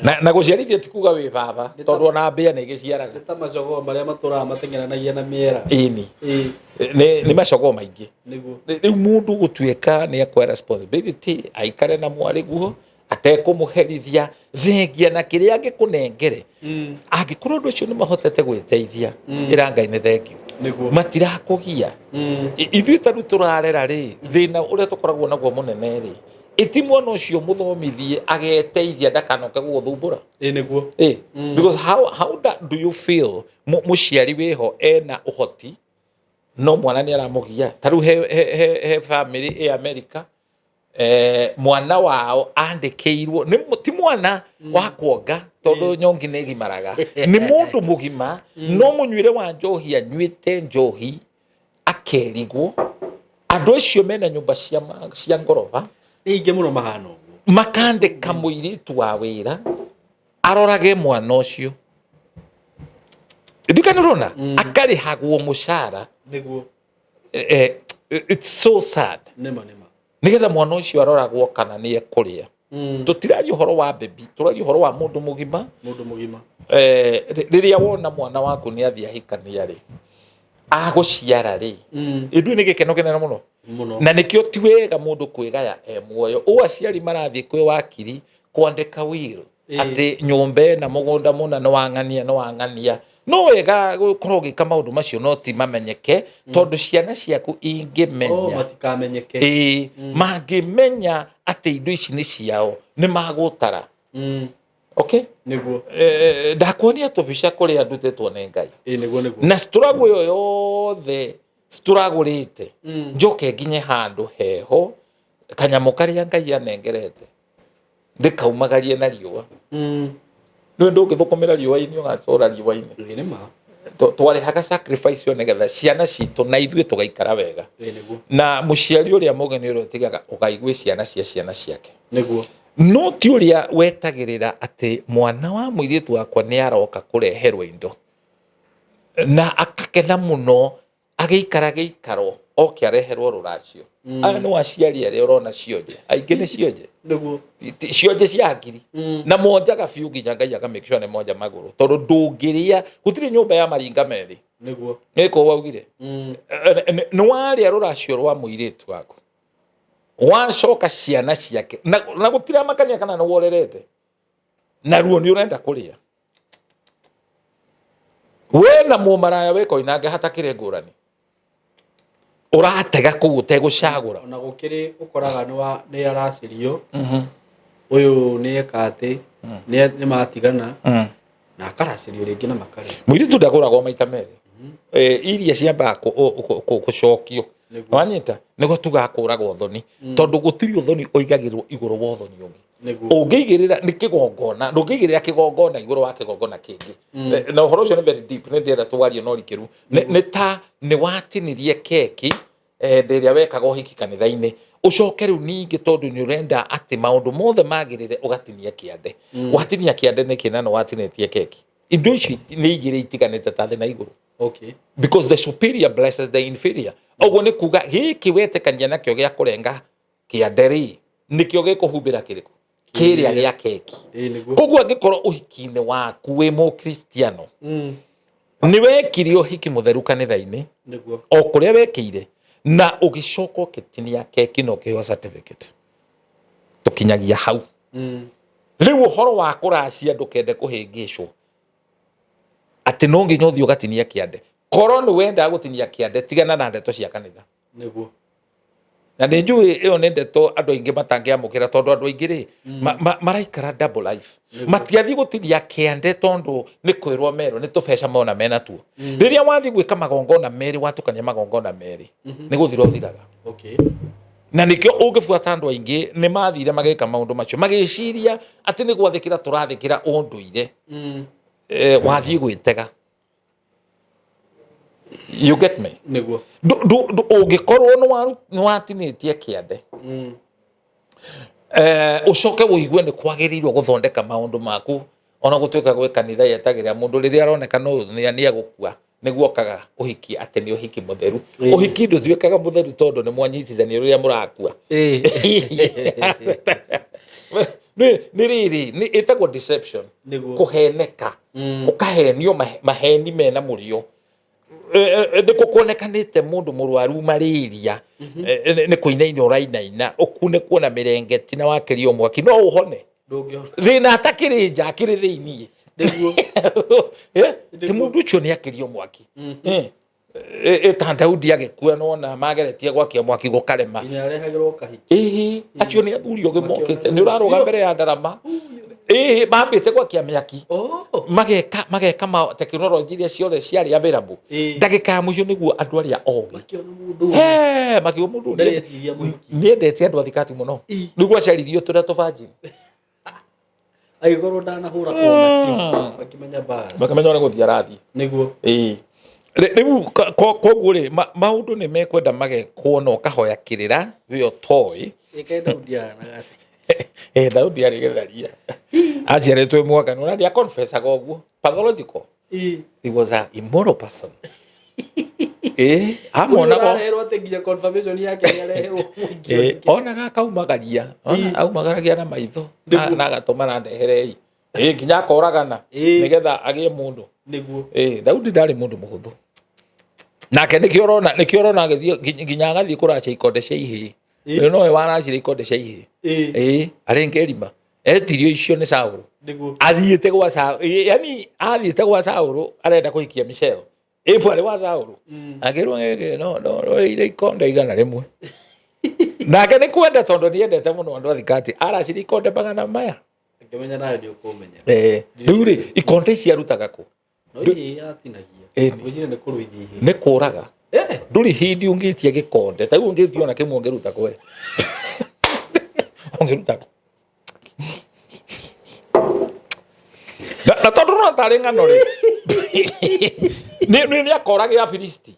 Na gũciarithia ti kuga wĩ baba, tondũ ona mbĩa nĩ ĩgĩciaraga. Nĩ ta macogoo marĩa matũraga mateng'eranagia na mĩera. Ĩni. Nĩ macogoo maingĩ. Nĩguo. Rĩu mũndũ gũtuĩka nĩ akwa responsibility, aikare na mwarĩguo, atekũmũherithia, thengia na kĩrĩa angĩkũnengere. Angĩkorwo andũ acio nĩ mahotete gwĩteithia, ĩra Ngai nĩ thengiũ. Nĩguo. Matirakũgia. Ithuĩ ta rĩu tũrarera rĩ, thĩna ũrĩa tũkoragwo naguo mũnene rĩ, Ĩti mwana ũcio mũthomithie ageteithia ndakanoke gũgũthumbũra. Ĩ nĩguo. Because how do you feel mũciari wĩho ena ũhoti no mwana nĩ aramũgia? Ta rĩu he family ĩ America, mwana wao andĩkĩirwo nĩ ti mwana wa kuonga tondũ nyongi nĩ ĩgimaraga, nĩ mũndũ mũgima, no mũnyuĩre wa njohi, anyuĩte njohi akerigwo andũ acio mena nyũmba cia ngoroba. Nĩ aingĩ mũno mahana ũguo. Makandĩka mũirĩtu wa wĩra arorage mwana ũcio, ndikanĩrona akarĩhagwo mũcara. It's so sad. Nĩma nĩma. Nĩgetha mwana ũcio aroragwo kana nĩ ekũrĩa. Tũtiraria ũhoro wa baby, tũraria ũhoro wa mũndũ mũgima. Mũndũ mũgima. Rĩrĩa wona mwana waku nĩ athiĩ ahikania rĩ, agũciara rĩ, ĩndũ nĩ gĩkeno kĩnene mũno. Mũno. Na nĩkĩo ti wega mũndũ kwĩgaya e muoyo. Ũ aciari marathiĩ kwĩ wakiri kwandĩka will atĩ nyũmba ĩna mũgũnda mũna nĩ wang'ania nĩ wang'ania. No wega gũkorwo ũgĩka maũndũ macio, no ti mamenyeke, tondũ ciana ciaku ingĩmenya, Matikamenyeke. Ĩĩ, mangĩmenya atĩ indo ici nĩ ciao, nĩ magũtara. Okay. Ndakuonia tũbica kũrĩa ndutĩtwo nĩ Ngai. Ĩ nĩguo nĩguo. Na struggle ĩyo yothe struggle-ĩte, njoke nginye handũ heho, kanyamũ karĩa Ngai anengerete ndĩkaumagarie na riũa. Nĩ ndũngĩthũkũmĩra riũa-inĩ ũgacora riũa-inĩ. Ĩ nĩma. Twarĩhaga sacrifice ĩyo nĩgetha ciana citũ na ithuĩ tũgaikara wega. Ĩ nĩguo. Na mũciari ũrĩa mũgeni ũrĩa ũtigaga ũgaigue ciana cia ciana ciake, no ti ũrĩa wetagĩrĩra atĩ mwana wa mũirĩtu wakwa nĩ aroka kũreherwo indo na akakena mũno agĩikara gĩikaro oke areherwo rũracio. Aya nĩ aciari arĩa ũrona cionje aingĩ nĩ cionje. Cionje cia hakiri na monjaga biũ nginya Ngai aka make sure nĩ monja magũrũ, tondũ ndũngĩrĩa, gũtirĩ nyũmba ya maringa merĩ. Nĩkũ waugire nĩ warĩa rũracio rwa mũirĩtu waku, wacoka ciana ciake na gũtiramakania kana nĩ worerete na ruo nĩ ũrenda kũrĩa we na mũmaraya wĩ koinange hatakĩrĩ ngũrani, ũratega kũu ũtegũcagũra. Ona gũkĩrĩ ũkoraga nĩ aracirio ũyũ nĩ eka atĩ nĩ matigana na akaracirio rĩngĩ na makarĩa. Mũirĩtu ndagũragwo maita merĩ. Iria ciambaga gũcokio. Wanyita nĩguo tugakũraga ũthoni, tondũ gũtirĩ ũthoni ũigagĩrwo igũrũ wa ũthoni ũngĩ. Ũngĩigĩrĩra nĩ kĩgongona, ndũngĩigĩrĩra kĩgongona igũrũ wa kĩgongona kĩngĩ. Na ũhoro ũcio nĩ very deep, nĩ ndĩrenda twarie na ũrikĩru. Nĩ ta nĩ watinirie keki hĩndĩ ĩrĩa wekaga ũhiki kanitha-inĩ, ũcoke rĩu ningĩ tondũ nĩ ũrenda atĩ maũndũ mothe magĩrĩre ũgatinia kĩande. Watinia kĩande nĩkĩ na nĩ watinĩtie keki? Indo icio nĩ igĩrĩ itiganĩte ta thĩ na igũrũ. Because the superior blesses the inferior. Ũguo nĩ kuga gĩkĩ wetĩkania nakĩo gĩa kũrenga kĩande rĩ, nĩkĩo gĩkũhumbĩra kĩrĩkũ? Kĩrĩa gĩa keki. Ĩ nĩguo. Koguo angĩkorwo ũhiki-inĩ waku wĩ mũkristiano, nĩ wekire ũhiki mũtheru kanitha-inĩ, o kũrĩa wekĩire, na ũgĩcoka ũgĩtinia keki na ũkĩheo certificate, tũkinyagia hau. Rĩu ũhoro wa kũracia ndũkende kũhĩngĩcwo atĩ no nginya ũthiĩ ũgatinia kĩande. Korwo nĩ wendaga gũtinia kĩande, tigana na ndeto cia kanitha. Na nĩ njũĩ ĩyo nĩ ndeto andũ aingĩ matangĩamũkĩra, tondũ andũ aingĩ rĩ maraikara double life. Matiathiĩ gũtinia kĩande tondũ nĩ kwĩrwo merwo nĩ tũbeca mona mena tuo. Rĩrĩa wathiĩ gwĩka magongona merĩ, watukania magongona merĩ, nĩ gũthira ũthiraga. Na nĩkĩo ũngĩbuata andũ aingĩ nĩ mathire magĩka maũndũ macio magĩciria atĩ nĩ gwathĩkĩra tũrathĩkĩra ũndũire. Wathiĩ gwĩtega. You get me? Nĩguo. Ũngĩkorwo nĩ watinĩtie kĩande, ũcoke ũigue nĩ kwagĩrĩirwo gũthondeka maũndũ maku, ona gũtuĩka gwĩ kanitha yetagĩrĩra mũndũ rĩrĩa aroneka no nĩ egũkua nĩguo okaga ũhiki atĩ nĩ ũhiki mũtheru. Ũhiki ndũtuĩkaga mũtheru tondũ nĩ mwanyitithanio rĩrĩa mũrakua. Nĩ rĩrĩ nĩ ĩtagwo deception. Kũheneka. Ũkahenio maheni mena mũrĩo. Nĩ kũkuonekanĩte mũndũ mũrwaru malaria, nĩ kũinaina ũrainaina, ũkunĩkwo na mĩrengeti na wakĩrio mwaki, no ũhone. Ndũngĩhona. Thĩna atakĩrĩ nja, akĩrĩ thĩiniĩ. Ti mũndũ ũcio nĩ akĩrio mwaki. Ta Daudi agĩkua, nona mageretie gwakia mwaki gũkarema. Nginya arehagĩrwo kahiki. Ĩhĩ, acio nĩ athuri ogĩ mokĩte, nĩ ũrarũga mbere ya ndarama. Ĩhĩ, mambĩte gwakia mĩaki. Mageka ma tekinoronjĩ iria ciothe ciarĩ available. Ndagĩka ya mũico nĩguo andũ arĩa ogĩ Makĩona mũndũ ũyũ. He, makiuga mũndũ ũyũ Ndaretiria mũhiki. Nĩendete andũ athikati mũno. Nĩguo acaririo tũrĩa tũbanjini. Agĩkorwo ndanahũra ona kĩ, makĩmenya bas. Makamenya ũrĩa gũthiĩ arathiĩ. Ĩĩ. Rĩu koguo rĩ, maũndũ nĩ mekwenda magekwo na ũkahoya kĩrĩra we ũtoĩ. Ĩkaĩ Daudi ahanaga atĩ? Eh, Daudi arĩ gĩtharia, aciarĩtwo mwaka nĩ ũraria confessaga ũguo, pathological. He was a immoral person. Ĩĩ, amonaga. Ũrareherwo atĩ nginya confirmation yake nĩareherwo mũingĩ. Onaga akaumagaria. Ona aumagaragia na maitho na agatũma na ndeherei. Ĩĩ, nginya akoragana nĩgetha agĩe mũndũ. Ĩĩ, Daudi ndarĩ mũndũ mũhũthũ nake, nĩkĩo ũrona agĩthiĩ nginya agathiĩ kũracia ikonde cia ihĩĩ. Rĩu nowe waracire ikonde cia ihĩĩ. Ĩĩ, arĩ ngerima etirio icio nĩ Saũlũ. Athiĩte gwa Saũlũ, yani athiĩte gwa Saũlũ arenda kũhikia Michelle, ĩ mwarĩ wa Saũlũ. Akĩrwo gĩkĩ no ire ikonde 100. Nake nĩ kwenda, tondũ nĩendete mũno andũ athikati, aracire ikonde magana maya. Akĩmenya nawe nĩ ũkũmenya. Eh, rĩu rĩ, ikonde ici arutaga kũ? No ihĩĩ atinagia. Ngwĩciria nĩ kũruithia ihĩĩ. Nĩ kũraga. Ndũrĩ hĩndĩ ũngĩtia gĩkonde ta rĩu ũngĩtia ona kĩmwe, ũngĩruta kwe, ũngĩruta kũ? Na tondũ no tarĩ ng'ano rĩ, nĩ akoragĩra Afilisti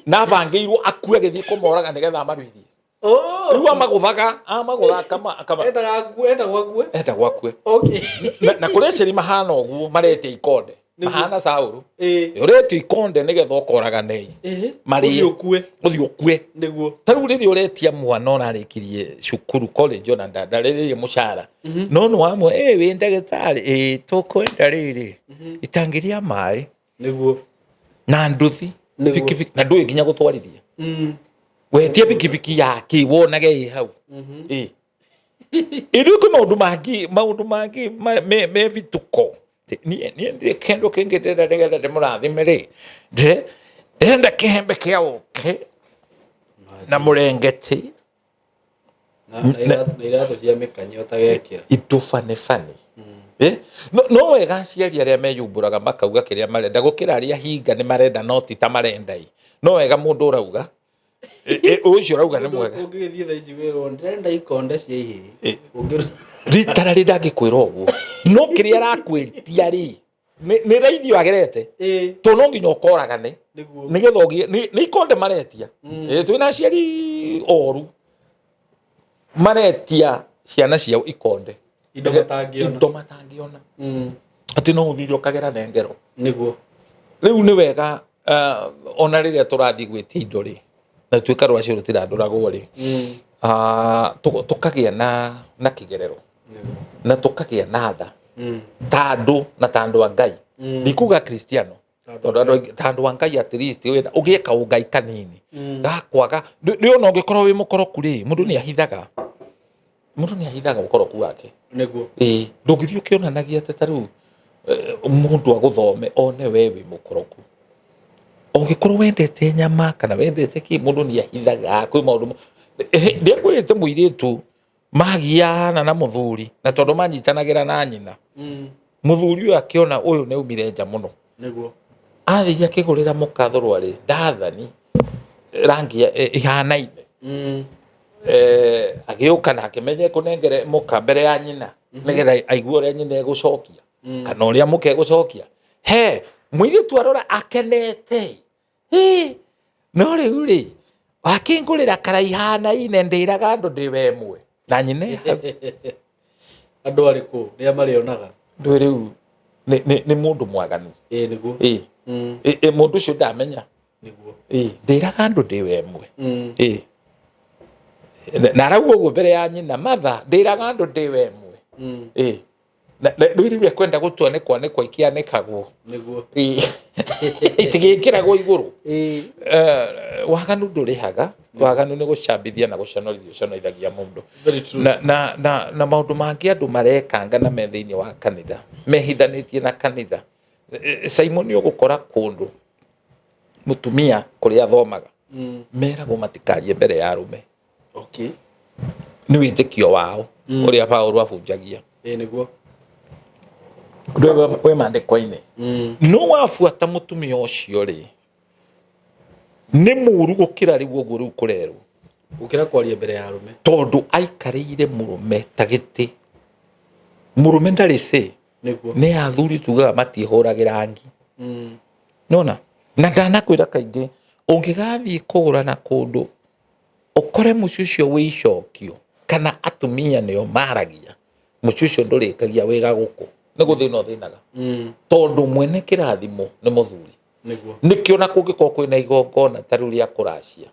na bangĩirwo akue agĩthiĩ kũmoraga nĩgetha amaruithie. Rĩu amagũtha akama Endaga akue, endagwo akue. Endagwo akue. Na kũrĩ aceri mahana ũguo, maretia ikonde mahana Saũlũ. Ũretio ikonde nĩgetha ũkoragane. Marĩe. Ũthiĩ ũkue. Ũthiĩ ũkue. Ta rĩu rĩrĩa ũretia mwana ũrarĩkirie cukuru, college, ona ndarĩrĩrie mũcara, no nĩ wamwe ĩ wĩ ndagĩtarĩ, ĩ tũkwenda rĩrĩ itangi rĩa maĩ na nduthi, bikibiki, na ndũĩ nginya gũtwarithia. Wetie bikibiki yake wonage ĩ hau. Ĩ ithuĩ kwĩ maũndũ mangĩ me bituko. Niĩ ndirĩ kĩndũ kĩngĩ ndĩrenda nĩgetha ndĩmũrathime rĩ, ndĩrenda kĩhembe kĩa ũkĩ na mũrengeti. Na iratũ cia mĩkanyo ũtagekĩra. Indo bane bane. Eh? No wega aciari arĩa meyumbũraga makauga kĩrĩa marenda gũkĩra arĩa hinga nĩ marenda no ti ta marenda ĩ. No wega mũndũ ũrauga. Ũcio ũrauga nĩ mwega. Ũngĩgĩthiĩ thaa ici wĩrwo ndĩrenda ikonde cia ihĩĩ. Ũngĩruta. Ritara rĩ ndangĩkwĩra ũguo, no kĩrĩa arakwĩtia rĩ, nĩ raithi agerete, tondũ no nginya ũkoragane nĩgetha ũgĩe nĩ ikonde maretia. Twĩna aciari oru maretia ciana ciao ikonde. Indo matangĩona. Indo matangĩona, atĩ no ũthire ũkagera nengero. Rĩu nĩ wega, ona rĩrĩa tũrathiĩ gwĩtia indo rĩ, na tuĩka rwacio rũtirandũragwo rĩ, tũkagĩa na kĩgerero na tũkagĩa na tha ta andũ na ta andũ a Ngai. Ndikuga Kristiano, tondũ andũ aingĩ- ta andũ a Ngai, at least ũgĩe kaũngai kanini gakwaga. Nĩ ona ũngĩkorwo wĩ mũkoroku rĩ, mũndũ nĩ ahithaga ũkoroku wake. Ĩĩ, ndũngĩthiĩ ũkĩonanagia atĩ ta rĩu mũndũ agũthome one we wĩ mũkoroku. Ũngĩkorwo wendete nyama kana wendete kĩ, mũndũ nĩ ahithaga. Kwĩ maũndũ ndĩakwĩrĩte mũirĩtu magiana na mũthuri, na tondũ manyitanagĩra na nyina, mũthuri ũyũ akĩona ũyũ nĩ aumire nja mũno. Athire akĩgũrĩra mũka thũrwarĩ ndathani rangi ihanaine. Agĩũka na akĩmenya kũnengere mũka mbere ya nyina nĩgetha aigue ũrĩa nyina egũcokia kana ũrĩa mũka egũcokia. He mũirĩtu arora akenete. Hĩ, no rĩu rĩ wakĩngũrĩra karaihanaine, ndĩraga andũ ndĩ we ĩmwe na nyina e hau. Andũ arĩkũ rĩa marĩonaga? Ndũĩ rĩu nĩ mũndũ mwaganu. Ĩĩ nĩguo Ĩ. Ĩ, mũndũ ũcio ndamenya. Ĩ, ndĩraga andũ ndĩ we ĩmwe. Ĩ. Na arauga ũguo mbere ya nyina, matha ndĩraga andũ ndĩ we ĩmwe. Ĩ. Na rĩu rĩrĩa kwenda gũtua nĩ kwanĩkwo ikĩanĩkagwo. Ĩ. Itigĩkĩragwo igũrũ. Waganu ndũrĩhaga. Waganu nĩ gũcambithia na gũconorithia ũconorithagia mũndũ. Very true. Na maũndũ mangĩ andũ marekanga na me thĩinĩ wa kanitha mehithanĩtie na kanitha. Simon, ũgũkora kũndũ Mũtumia kũrĩa athomaga meragwo matikarie mbere ya arũme. Nĩ wĩtĩkio wao ũrĩa Paũlũ abunjagia. Ĩĩ nĩguo. Ũndũ ũyũ wĩ maandĩko-inĩ. No wabuata mũtumia ũcio rĩ, nĩ mũru gũkĩra rĩu ũguo rĩu kũrerwo. Gũkĩra kwaria mbere ya arũme. Tondũ aikarĩire mũrũme ta gĩtĩ. Mũrũme ndarĩ say. Nĩguo. Nĩ athuri tugaga matiĩhũragĩra ngi. Nona? Na ndanakwĩra kaingĩ, ũngĩgathiĩ kũgũrana kũndũ, ũkore mũciĩ ũcio wĩ icokio, kana atumia nĩo maragia, mũciĩ ũcio ndũrĩkagia wĩga gũkũ. Nĩ gũthĩna ũthĩnaga. Tondũ mwene kĩrathimo nĩ mũthuri. Nĩguo. Nĩkĩo na kũngĩkorwo kwĩna igongona ta rĩu rĩa kũracia,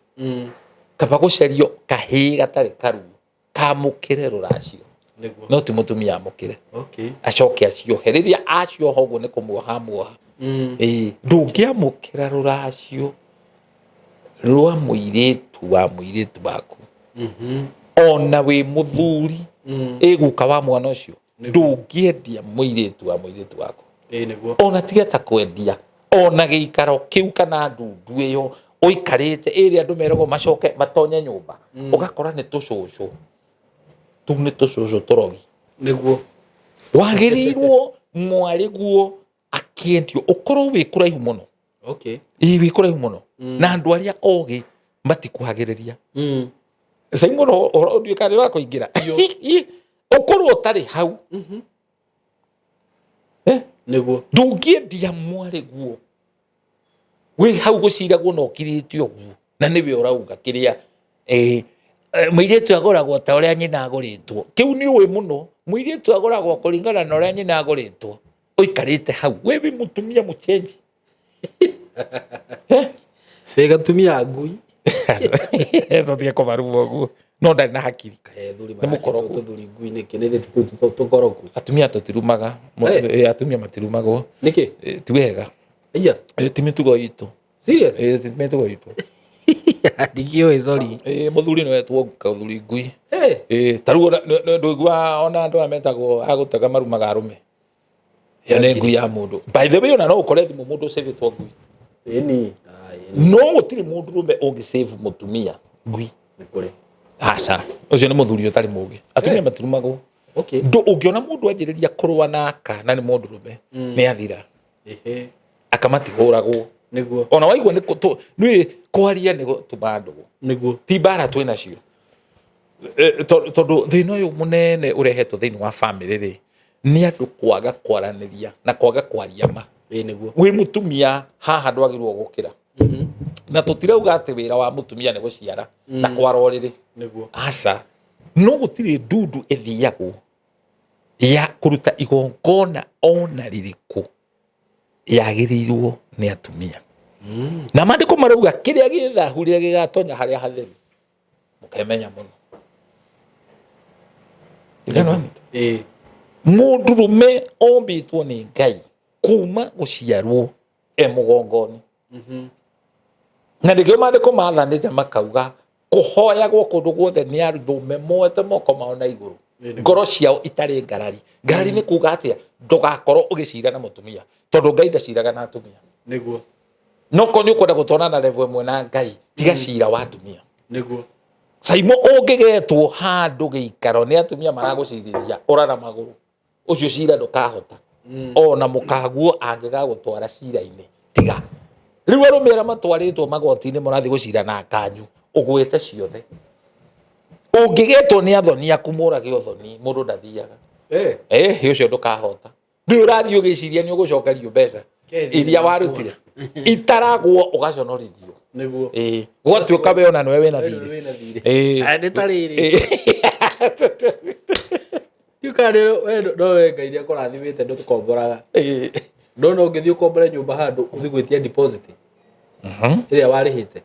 kaba gũcario kahĩĩ gatarĩ karuo, kamũkĩre rũracio. Nĩguo. No ti mũtumia amũkĩre. Okay. Acoke aciohe. Rĩrĩa acioha ũguo nĩ kũmuoha amuoha. Ĩĩ, ndũngĩamũkĩra rũracio rwa mũirĩtu wa mũirĩtu waku. Ona wĩ mũthuri, ĩ guka wa mwana ũcio, ndũngĩendia mũirĩtu wa mũirĩtu waku. Ĩĩ nĩguo. Ona tiga ta kwendia, ona gĩikaro kĩu kana ndundu ĩyo ũikarĩte ĩrĩa andũ meragwo macoke matonye nyũmba, ũgakora nĩ tũcũcũ. Tũu nĩ tũcũcũ tũrogi. Nĩguo. Wagĩrĩirwo mwarĩguo akĩendio ũkorwo wĩ kũraihu mũno. Okay. Ĩĩ wĩ kũraihu mũno. Na andũ arĩa ogĩ matikuhagĩrĩria. Simon ũhoro nduĩka nĩ ũrakũingĩra. Ũkorwo ũtarĩ hau. Nĩguo. Ndũngĩendia mwarĩguo wĩ hau gũciragwo na ũkirĩte ũguo, na nĩwe ũrauga kĩrĩa mũirĩtu agũragwo ta ũrĩa nyina agũrĩtwo. Kĩu nĩ ũĩ mũno. Mũirĩtu agũragwo kũringana na ũrĩa nyina agũrĩtwo. Ũikarĩte hau wĩ wĩ mũtumia mũchenji. Wĩ gatumia ngui. Tũtige kũmaruma ũguo. No ndarĩ na hakiri. Kaĩ athuri Nĩ mũkoroku. Tũthuri ngui nĩkĩ? Nĩ ithuĩ tũkoroku. Atumia tũtirumaga. Atumia matirumagwo. Nĩkĩ? Ti wega. Iya. Ti mĩtugo itũ. Serious? Ti mĩtugo itũ. Ndikĩũĩ, sorry. Mũthuri nĩ wetwo kaũthuri ngui. Ta rĩu ndũigua ona andũ aya metagwo a gũtega marumaga arũme. Ĩyo nĩ ngui ya mũndũ. By the way, ona no ũkore thimũ mũndũ ũcĩvĩtwo ngui. Ĩni. No gũtirĩ mũndũ rũme ũngĩsave mũtumia ngui. Nĩ kũrĩ. Aca, ũcio nĩ mũthuri ũtarĩ mũgĩ. Atumia matirumagwo. Okay. Ndũ ũngĩona mũndũ anjĩrĩria kũrũa na aka na nĩ mũndũ rũme, nĩ athira. Akamatihũragwo. Nĩguo. Ona waigua nĩ nĩ kwaria nĩ gũtuma ndũgũ. Nĩguo. Ti mbara twĩ nacio. Tondũ thĩna ũyũ mũnene ũrehetwo thĩinĩ wa family rĩ, nĩ andũ kwaga kwaranĩria na kwaga kwaria ma. Ĩĩ nĩguo. Wĩ mũtumia haha ndwagĩrĩirwo gũkĩra. Na tũtirauga atĩ wĩra wa mũtumia nĩ gũciara na kwara ũrĩrĩ. Nĩguo. Aca. No gũtirĩ ndundu ĩthiagwo ya kũruta igongona ona rĩrĩkũ yagĩrĩirwo nĩ atumia. Na maandĩko marauga kĩrĩa gĩ thahu rĩrĩa gĩgatonya harĩa hatheru mũkemenya mũno. Ĩĩ. Mũndũrũme ombĩtwo nĩ Ngai kuma gũciarwo e mũgongoni. Na nĩkĩo maandĩko mathanĩte makauga kũhoyagwo kũndũ guothe nĩ arũme moete moko mao na igũrũ, ngoro ciao itarĩ ngarari. Ngarari nĩ kuga atĩa? Ndũgakorwo ũgĩcira na mũtumia, tondũ Ngai ndaciraga na atumia. Nĩguo. No korwo nĩ ũkwenda gũtwarana na level ĩmwe na Ngai, tiga cira wa atumia. Nĩguo. Saimo ũngĩgetwo handũ gĩikaro nĩ atumia maragũcirithia, ũrara magũrũ. Ũcio cira ndũkahota. Ona mũkaguo angĩgagũtwara cira-inĩ, tiga. Rĩu arũme arĩa matwarĩtwo magoti-inĩ mũrathiĩ gũcira na kanyu, ũgwĩte ciothe. Ũngĩgetwo nĩ athoni aku mũrage ũthoni, mũndũ ndathiaga. Ũcio ndũkahota. Rĩu ũrathiĩ ũgĩciria nĩ ũgũcokerio mbeca iria warutire. Itaragwo ũgaconorithio. Nĩguo. Gwatuĩka we ona nĩwe wĩna thirĩ. Wĩna thirĩ. Nĩ ta rĩrĩ. Ndiũĩ kana we no we Ngai nĩ akũrathimĩte ndũkomboraga. No no ũngĩthiĩ ũkombore nyũmba handũ ũthiĩ gwĩtia deposit ĩrĩa warĩhĩte,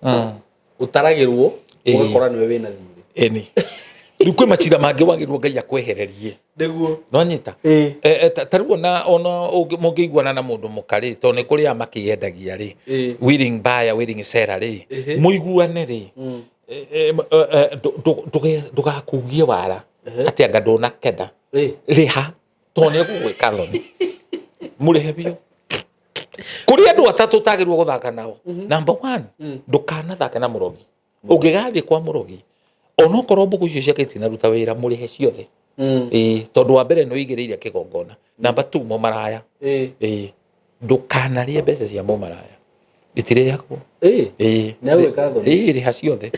ũtaragĩrwo ũgakora nĩwe wĩna thirĩ. Ĩni. Rĩu kwĩ macira mangĩ wagĩrĩirwo Ngai akwehererie. Nĩguo. Nĩwanyita? Ta rĩu ona mũngĩiguana na mũndũ mũka rĩ, tondũ nĩ kũrĩ aya makĩendagia rĩ, willing buyer, willing seller rĩ, mũiguane rĩ, ndũgakugie wara atĩ anga ndũnakenda. Rĩha, tondũ nĩ egũgwĩka thoni. Mũrĩhe biũ. Kũrĩ Andũ atatũ ũtagĩrĩirwo gũthaka nao. Number one, ndũkanathake na mũrogi. Ũngĩgathiĩ kwa mũrogi, onokorwo mbũkũ icio ciake itinaruta wĩra, mũrĩhe ciothe. Ĩĩ, tondũ wa mbere nĩ ũigĩrĩire kĩgongona. Number two, mũmaraya. Ĩĩ, ndũkanarĩe mbeca cia mũmaraya, itirĩagwo. Ĩĩ. Nĩ agwĩka thoni. Ĩĩ, rĩha ciothe.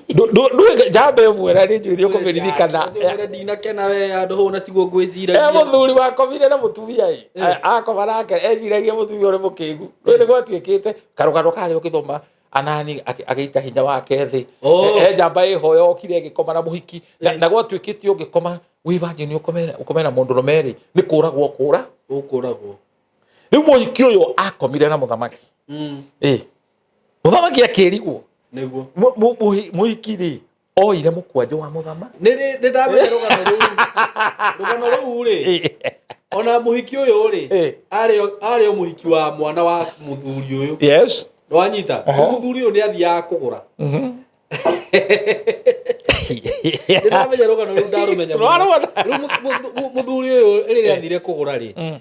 Ndwĩke njamba ĩmwe na nĩ njũĩ nĩ ũkũmĩririkana. Ndinakena we handũ hau na tiguo E ngwĩciragia. Mũthuri wakomire na mũtumia ĩ, akoma nake eciragia mũtumia ũrĩ mũkĩgu. Rĩu nĩ gwatuĩkĩte karũgano karĩa ũgĩthoma Anani agĩita hinya wake thĩ. Oh. He njamba ĩho yokire ĩgĩkoma na mũhiki na gwatuĩkĩte ũngĩkoma wĩ virgin ũkome na mũndũrũme rĩ, nĩ kũragwo kũra. Ũkũragwo. Rĩu mũhiki ũyũ akomire na mũthamaki. Ĩ, mũthamaki akĩrigwo. Nĩguo. Mũhiki rĩ oire mũkwanjũ wa mũthamaki. Nĩ ndamenya rũgano rũu. Rũgano rũu rĩ, ona mũhiki ũyũ rĩ, arĩ o mũhiki wa mwana wa mũthuri ũyũ. Yes. Nĩwanyita? Mũthuri ũyũ nĩ athiaga kũgũra. Nĩ ndamenya rũgano rũu, ndarũmenya mũno. Rwarũgana. Rĩu mũthuri ũyũ rĩrĩa athire kũgũra rĩ,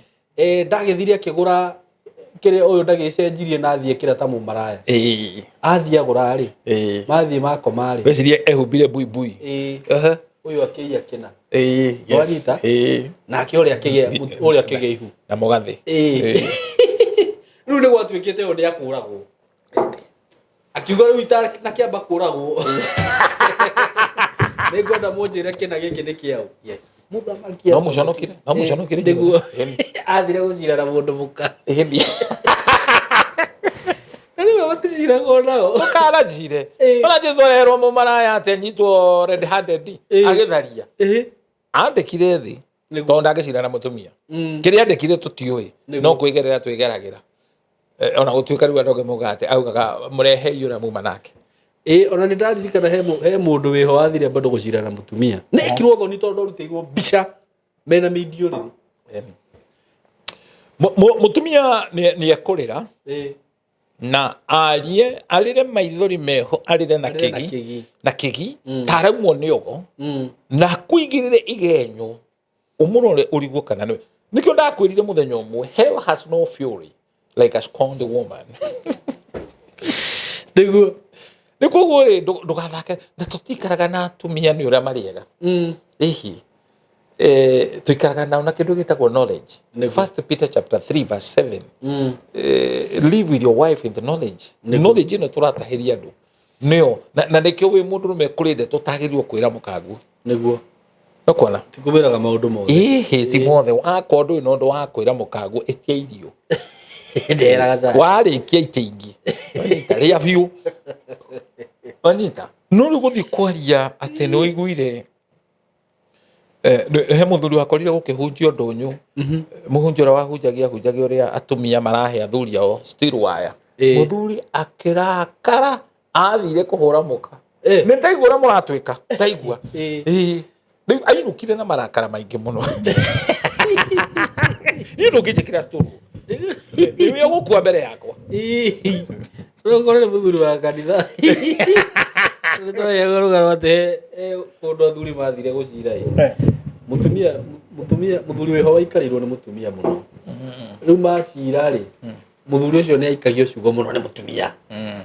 ndagĩthire akĩgũra kĩrĩa ũyũ ndagĩcenjirie na athiĩ kĩra ta mũmaraya. Athiĩ agũra rĩ, mathiĩ makoma rĩ, Weciria ehumbire buibui. Ũyũ akĩiya kĩna. Yes. Wanyita? Nake ũrĩa akĩgĩa ũrĩa akĩgĩa ihu. Na mũgathĩ. Rĩu nĩ gwatuĩkĩte ũyũ nĩ akũragwo. Akiuga rĩu itanakĩamba kũragwo, nĩ ngwenda mũnjĩre kĩna gĩkĩ nĩ kĩaũ. Yes. Mũthamaki No mũconokire, no mũconokire. Nĩguo athire gũcira na mũndũ mũka. Na rĩu maticiragwo nao. Ndũkananjire. Ona Jesu areherwo mũmaraya atĩ anyitwo red handed agĩtharia. Andĩkire thĩ tondũ ndangĩcira na mũtumia. Kĩrĩa andĩkire tũtiũĩ, no kwĩgerera twĩgeragĩra. Ona gũtuĩka rĩu andũ angĩ maugaga atĩ augaga mũrehei ũrĩa muma nake. Ĩĩ, ona nĩ ndaririkana he mũndũ wĩho wathire bado gũcira na mũtumia. Nĩ ekirwo thoni tondũ arutĩirwo mbica mena mindio rĩrĩ. Mũtumia nĩ ekũrĩra na arie, arĩre maithori meho, arĩre na Arĩre na kĩgi kĩgi. Na kĩgi ta araumwo nĩ ogo, na akũigĩrĩre igenyo ũmũrore ũrigwo kana nĩwe. Nĩkĩo ndakwĩrire mũthenya ũmwe, hell has no fury like a scorned woman. Nĩguo. Nĩ koguo rĩ, ndũgathake na tũtikaraga na atumia nĩ ũrĩa marĩega. Ĩhi, tũikaraga nao na kĩndũ gĩtagwo knowledge. Nĩguo. First Peter chapter 3 verse 7, live with your wife in the knowledge. Knowledge ĩno tũratahĩria andũ nĩyo na nĩkĩo wĩ mũndũrũme kũrĩ ndeto ũtagĩrĩirwo kwĩra mũkaguo. Nĩguo. Nĩkuona? Tikũmwĩraga maũndũ mothe. Ĩhĩ, ti mothe. Wakorwo ndũrĩ na ũndũ wa kwĩra mũkaguo, ĩtia irio. Nderaga cai. Warĩkia itĩ ingĩ, wanyita, rĩa biũ, wanyita. No rĩu gũthiĩ kwaria atĩ nĩ ũiguire, he mũthuri wakorire gũkĩhunjio ndũnyũ. Mũhunjia ũrĩa wahunjagia ahunjagia ũrĩa atumia marahe athuri ao steel wire. Mũthuri akĩrakara, athire kũhũra mũka. Nĩ ndaigua ũrĩa mũratwĩka, ndaigua. Ĩĩ. Rĩu ainũkire na marakara maingĩ mũno. Niĩ ndũngĩnjĩkĩra stũrũ, nĩwe ũgũkua mbere yakwa. Ũkorwo nĩ mũthuri wa kanitha. Nĩ twaheagwo rũgano atĩ he kũndũ athuri mathire gũcira ĩ. Mũtumia mũthuri wĩho waikarĩirwo nĩ mũtumia mũno. Rĩu macira rĩ, mũthuri ũcio nĩ aikagio ciugo mũno nĩ mũtumia.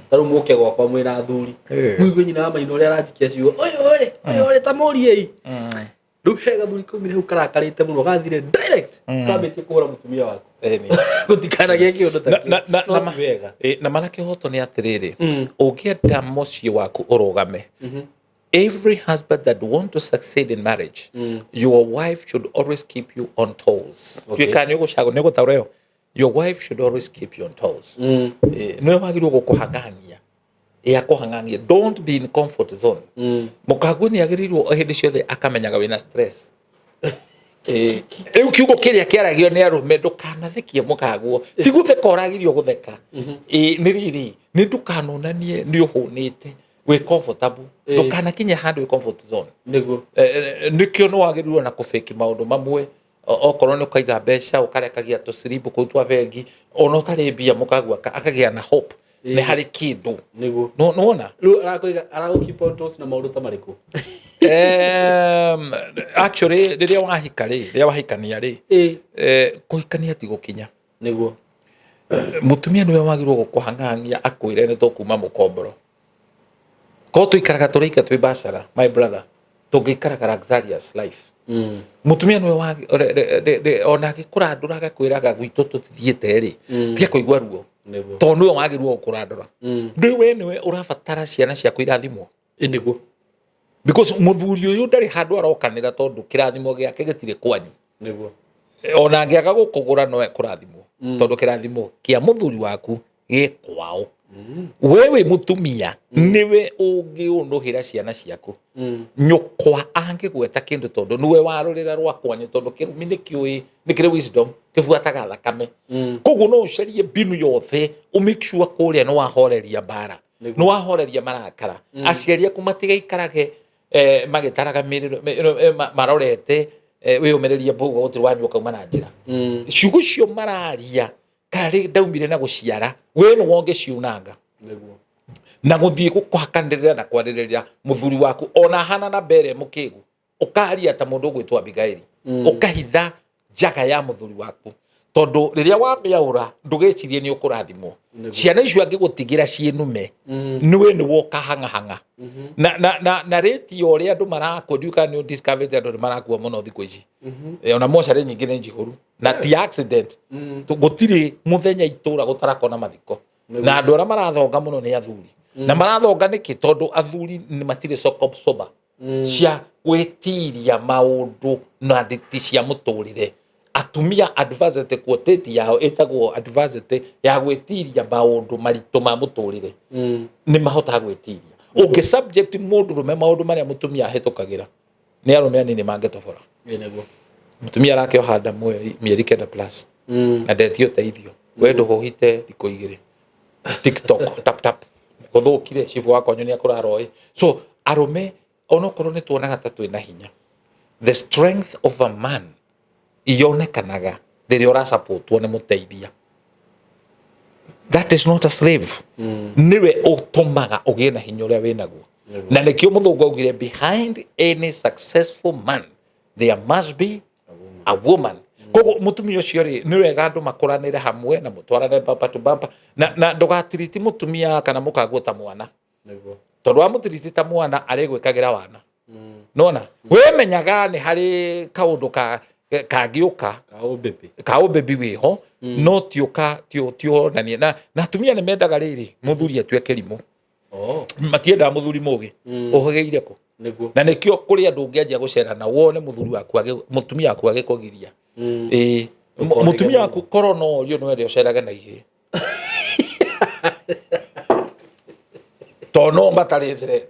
Ta rĩu mũke gwakwa mwĩna athuri. Mũigue nyina wa maina ũrĩa aranjikia ciugo. Ũyũ rĩ, ũyũ rĩ, ta mũriei. Rĩu he gathuri kaumire hau karakarĩte mũno, gathire direct kambĩtie kũhũra mũtumia waku. Gũtikanagĩe kĩũndũ ta kĩu. No ti wega. Na mana kĩhoto nĩ atĩrĩrĩ, ũngĩenda mũciĩ waku ũrũgame, every husband that want to succeed in marriage, your wife should always keep you on toes. Tuĩka nĩ ũgũcagũra, nĩ ũgũtaũra ĩyo. Your wife should always keep you on toes. Nĩwe wagĩrĩirwo gũkũhang'ang'ia, ya kũhang'ang'ia. Don't be in comfort zone. Mũkaguo nĩ agĩrĩirwo o hĩndĩ ciothe akamenyaga wĩna stress. Rĩu kiugo kĩrĩa kĩaragio nĩ arũme, ndũkanathekie mũkaguo, ti gũtheka ũragirio gũtheka. Nĩ rĩrĩ, nĩ ndũkanonanie nĩ ũhũnĩte, wĩ comfortable. Ndũkanakinye handũ wĩ comfort zone. Nĩguo. Nĩkĩo nĩ wagĩrĩirwo na kũbĩki maũndũ mamwe. Okorwo nĩ ũkaiga mbeca, ũkarekagia tũciribu kũu twa bengi, ona ũtarĩ mbia, mũkagua akagĩa na hope nĩ harĩ kĩndũ. Nĩguo. Nĩwona? Rĩu arakũiga, aragũ keep on toes na maũndũ ta marĩkũ? Actually rĩrĩa wahika rĩ, rĩrĩa wahikania rĩ, kũhikania ti gũkinya. Nĩguo. Mutumia niwe wagirwo gukuhang'ang'ia akwire ni tukuma mukomboro. Ko tuikaraga tũrĩika twĩ bachelor, my brother, tũngĩikaraga luxurious life. Mutumia niwe ona agĩkũrandũra agakwĩraga gwitũ tũtithiĩte rĩ, tiga kũigua ruo. Nĩguo. Tondũ nĩwe wagĩrĩirwo gũkũrandũra. Rĩu we nĩwe ũrabatara ciana ciaku irathimwo. Nĩguo. Because mũthuri ũyũ ndarĩ handũ arokanĩra tondũ kĩrathimo gĩake gĩtirĩ kwanyu. Nĩguo. Ona angĩaga gũkũgũra no ekũrathimwo. Tondũ kĩrathimo kĩa mũthuri waku gĩ kwao. We wĩ mũtumia nĩwe ũngĩũnũhĩra ciana ciaku. Nyũkwa angĩgweta kĩndũ tondũ nĩwe warũrĩra rwa kwanyu, tondũ kĩrumi nĩ kĩũĩ, nĩ kĩrĩ wisdom, kĩbuataga thakame. Koguo no ũcarie mbinu yothe ũ make sure kũrĩa nĩ wahoreria mbara, nĩ wahoreria marakara. Aciari aku matigaikarage magĩtaraga mĩrĩro, marorete wĩyũmĩrĩrie mbũgũ gũtirĩ wanyua ũkauma na njĩra. Ciugo icio mararia karĩ ndaumire na gũciara, we nĩ wongĩciunanga. Nĩguo. Na gũthiĩ gũkũhakanĩrĩra na kwarĩrĩria mũthuri waku ona ahana na mbere mũkĩgu, ũkaria ta mũndũ ũgwĩtwo Abigaili. Ũkahitha njaga ya mũthuri waku, tondũ rĩrĩa wamĩaũra ndũgecirie nĩ ũkũrathimwo. Ciana icio angĩgũtigĩra ciĩ nume, nĩwe nĩwe ũkahang'ahang'a. Na rĩti ya ũrĩa andũ marakua, ndiũĩ kana nĩ ũdiscoverĩte andũ nĩ marakua mũno thikũ ici. Ona mocarĩ nyingĩ nĩ njihũru na ti accident. Gũtirĩ mũthenya itũra gũtarakona mathiko. Na andũ arĩa marathonga mũno nĩ athuri. Na marathonga nĩkĩ? Tondũ athuri nĩ matirĩ shock absorber cia gwĩtiria maũndũ na nditi cia mũtũrĩre. Atumia adversity quotient yao ĩtagwo adversity ya gwĩtiria maũndũ maritũ ma mũtũrĩre. Nĩ mahotaga gwĩtiria. Ũngĩ subject mũndũrũme maũndũ marĩa mũtumia ahĩtũkagĩra, nĩ arũme anini mangĩtobora. Nĩguo. Mũtumia arakĩoha nda mĩeri 9 plus. Na ndetio ũteithio. We ndũhũhite thikũ igĩrĩ. TikTok tap tap. Gũthũkire cibũ wakwa nyonia kũraroĩ. So arũme onokorwo nĩ tuonaga ta twĩna hinya, the strength of a man yonekanaga rĩrĩa ũrasupportwo nĩ mũteithia. That is not a slave. Nĩwe ũtũmaga ũgĩe na hinya ũrĩa wĩnaguo. Na nĩkĩo mũthũngũ augire behind any successful man there must be a woman. Koguo mũtumia ũcio rĩ, nĩ wega andũ makũranĩre hamwe na mũtwarane bumper to bumper. Na ndũgatiriti mũtumia kana mũkaguo ta mwana. Nĩguo. Tondũ wamũtiriti ta mwana arĩgwĩkagĩra wana. Nona we menyaga nĩ harĩ kaũndũ kangĩũka Kaũmbĩbĩ. Kaũmbĩbĩ wĩho, no ti ũtionanie. Na atumia nĩ mendaga rĩrĩ mũthuri atue kĩrimũ. Matiendaga mũthuri mũgĩ. Ũhĩgĩire kũ? Nĩguo. Na nĩkĩo kũrĩ andũ ũngĩanjia gũcera na wone mũthuri waku mũtumia waku agĩkũgiria. Ũkohĩga Mũtumia mũno. waku korwo no ũrio no ende ũcerage na ihĩĩ. Tondũ no matarĩ threat.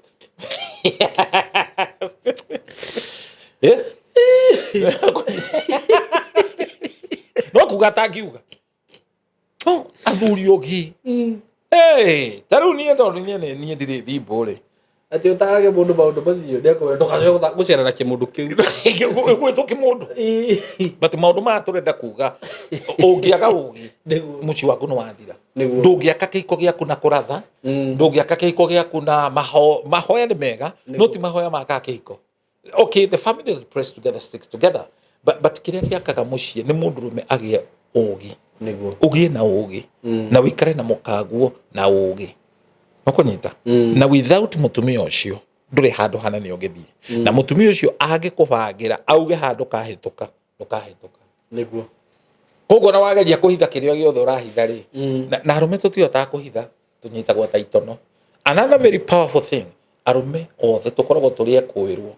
No kuga atangiuga. No, athuri ũgi. Ta rĩu niĩ tondũ niĩ nĩ niĩ ndirĩ thimbũ rĩ. Atĩ ũtarage mũndũ maũndũ macio, nĩekũmenya ndũgacoke gũcera na kĩmũndũ kĩu. Gwĩtwo kĩmũndũ. But maũndũ maya tũrenda kuga, ũngĩaga ũgĩ, Nĩguo. mũciĩ waku nĩ wathira. Nĩguo. Ndũngĩaka kĩhiko gĩaku na kũratha, ndũngĩaka kĩhiko gĩaku na mahoya nĩ mega, no ti mahoya makaga kĩhiko. Okay, the family that prays together sticks together. But kĩrĩa gĩakaga mũciĩ nĩ mũndũrũme agĩe ũgĩ. Nĩguo. Ũgĩe na ũgĩ. Na ũikare na mũkaguo na ũgĩ. Ũkũnyita? Na without mũtumia ũcio ndũrĩ handũ hanene ũngĩthiĩ. Na mũtumia ũcio angĩkũbangĩra auge handũ kahĩtũka, ndũkahĩtũka. Nĩguo. Koguo na wageria kũhitha kĩrĩa gĩothe ũrahitha rĩ, na arũme tũtihotaga kũhitha, tũnyitagwo ta itono. Another very powerful thing, arũme othe tũkoragwo tũrĩ ekũĩrwo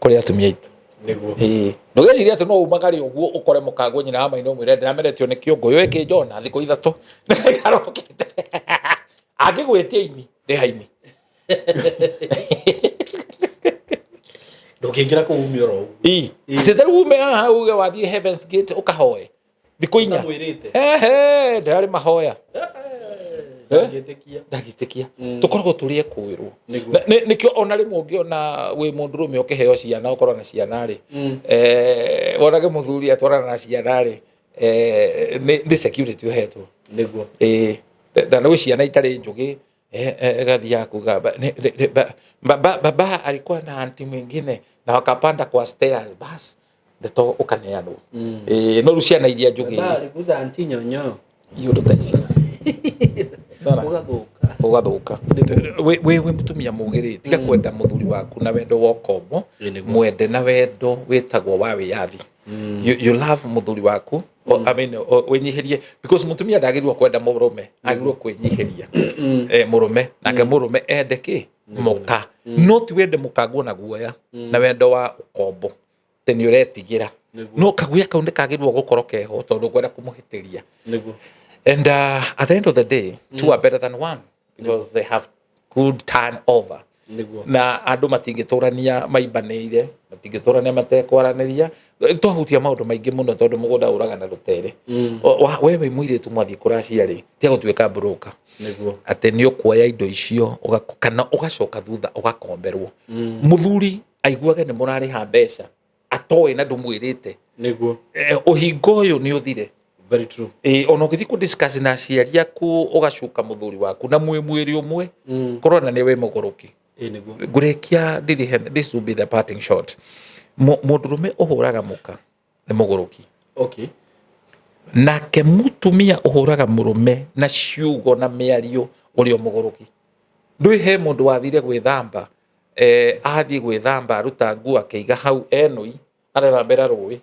kũrĩ atumia aitũ. Nĩguo. Ndũgecirie atĩ no umagare ũguo ũkore mũkaguo nyina wa maina ũmwĩre ndĩrameretio nĩ kĩũngũyũ ĩkĩnjona thikũ 3. Arokĩte. Angĩgwĩtia ini, rĩha ini. Ndũngĩingĩra kũu ume oro ũguo. Atĩ ta rĩu ume haha uge wathiĩ Heaven's Gate ũkahoe thikũ 4. Ũtamwĩrĩte. Ehe, ndĩrarĩ mahoya. Ndangĩtĩkia. Ndangĩtĩkia. Tũkoragwo tũrĩ ekũĩrwo. Nĩguo. Nĩkĩo ona rĩmwe ũngĩona wĩ mũndũrũme ũkĩheo ciana, ũkorwo na ciana rĩ, wonage mũthuri atwarana na ciana rĩ, nĩ security ũhetwo. Nĩguo. Na nĩ ciana itarĩ njũgĩ, gathiaga kuga, baba alikuwa na auntie mwingine na wakapanda kwa stairs, bas ndeto ũkaneanwo. No rĩu ciana iria njũgĩ. Baba alikuza auntie nyonyo. Iũndũ ta icio. Ndona? Ũgathũka. Ũgathũka. Wĩ mũtumia mũgĩ rĩ, tiga kwenda mũthuri waku na wendo wa ũkombo. Ĩ, nĩguo. Mwende na wendo wĩtagwo wa wĩyathi. You love mũthuri waku. I mean, wĩnyihĩrie, because mũtumia ndagĩrĩirwo kwenda mũrũme, agĩrĩirwo kwĩnyihĩria mũrũme, nake mũrũme ende kĩ mũka, no ti wende mũkaguo na guoya na wendo wa ũkombo atĩ nĩ ũretigĩra. No kaguoya kau nĩ kagĩrĩirwo gũkorwo keho tondũ ngwenda kũmũhĩtĩria. And at the end of the day, two are better than one because they have good turnover. Na andũ matingĩtũrania maimbanĩire, matingĩtũrania matekwaranĩria. Twahutia maũndũ maingĩ mũno tondũ mũgũnda ũraga na rũtere. We wĩ mũirĩtu mwathiĩ kũracia rĩ, tiga gũtuĩka broker. Atĩ nĩ ũkuoya indo icio kana ũgacoka thutha ũgakomberwo. Mũthuri aiguage nĩ mũrarĩha mbeca atoĩ na ndũmwĩrĩte. Ũhingo ũyũ nĩ ũthire. Very true. Ona ũgĩthiĩ kũ discuss na aciari aku ũgacuka mũthuri waku na mwĩ mwĩrĩ ũmwe, kũrona nĩ wĩ mũgũrũki. Ngũrĩkia ndirihe, this will be the parting shot. Mũndũrũme ũhũraga mũka nĩ mũgũrũki. Nake mũtumia ũhũraga mũrũme na ciugo na mĩario ũrĩa mũgũrũki. Ndũĩ he mũndũ wathire gwĩthamba, athiĩ gwĩthamba aruta nguo akĩiga hau enũi, arethambĩra rũĩ.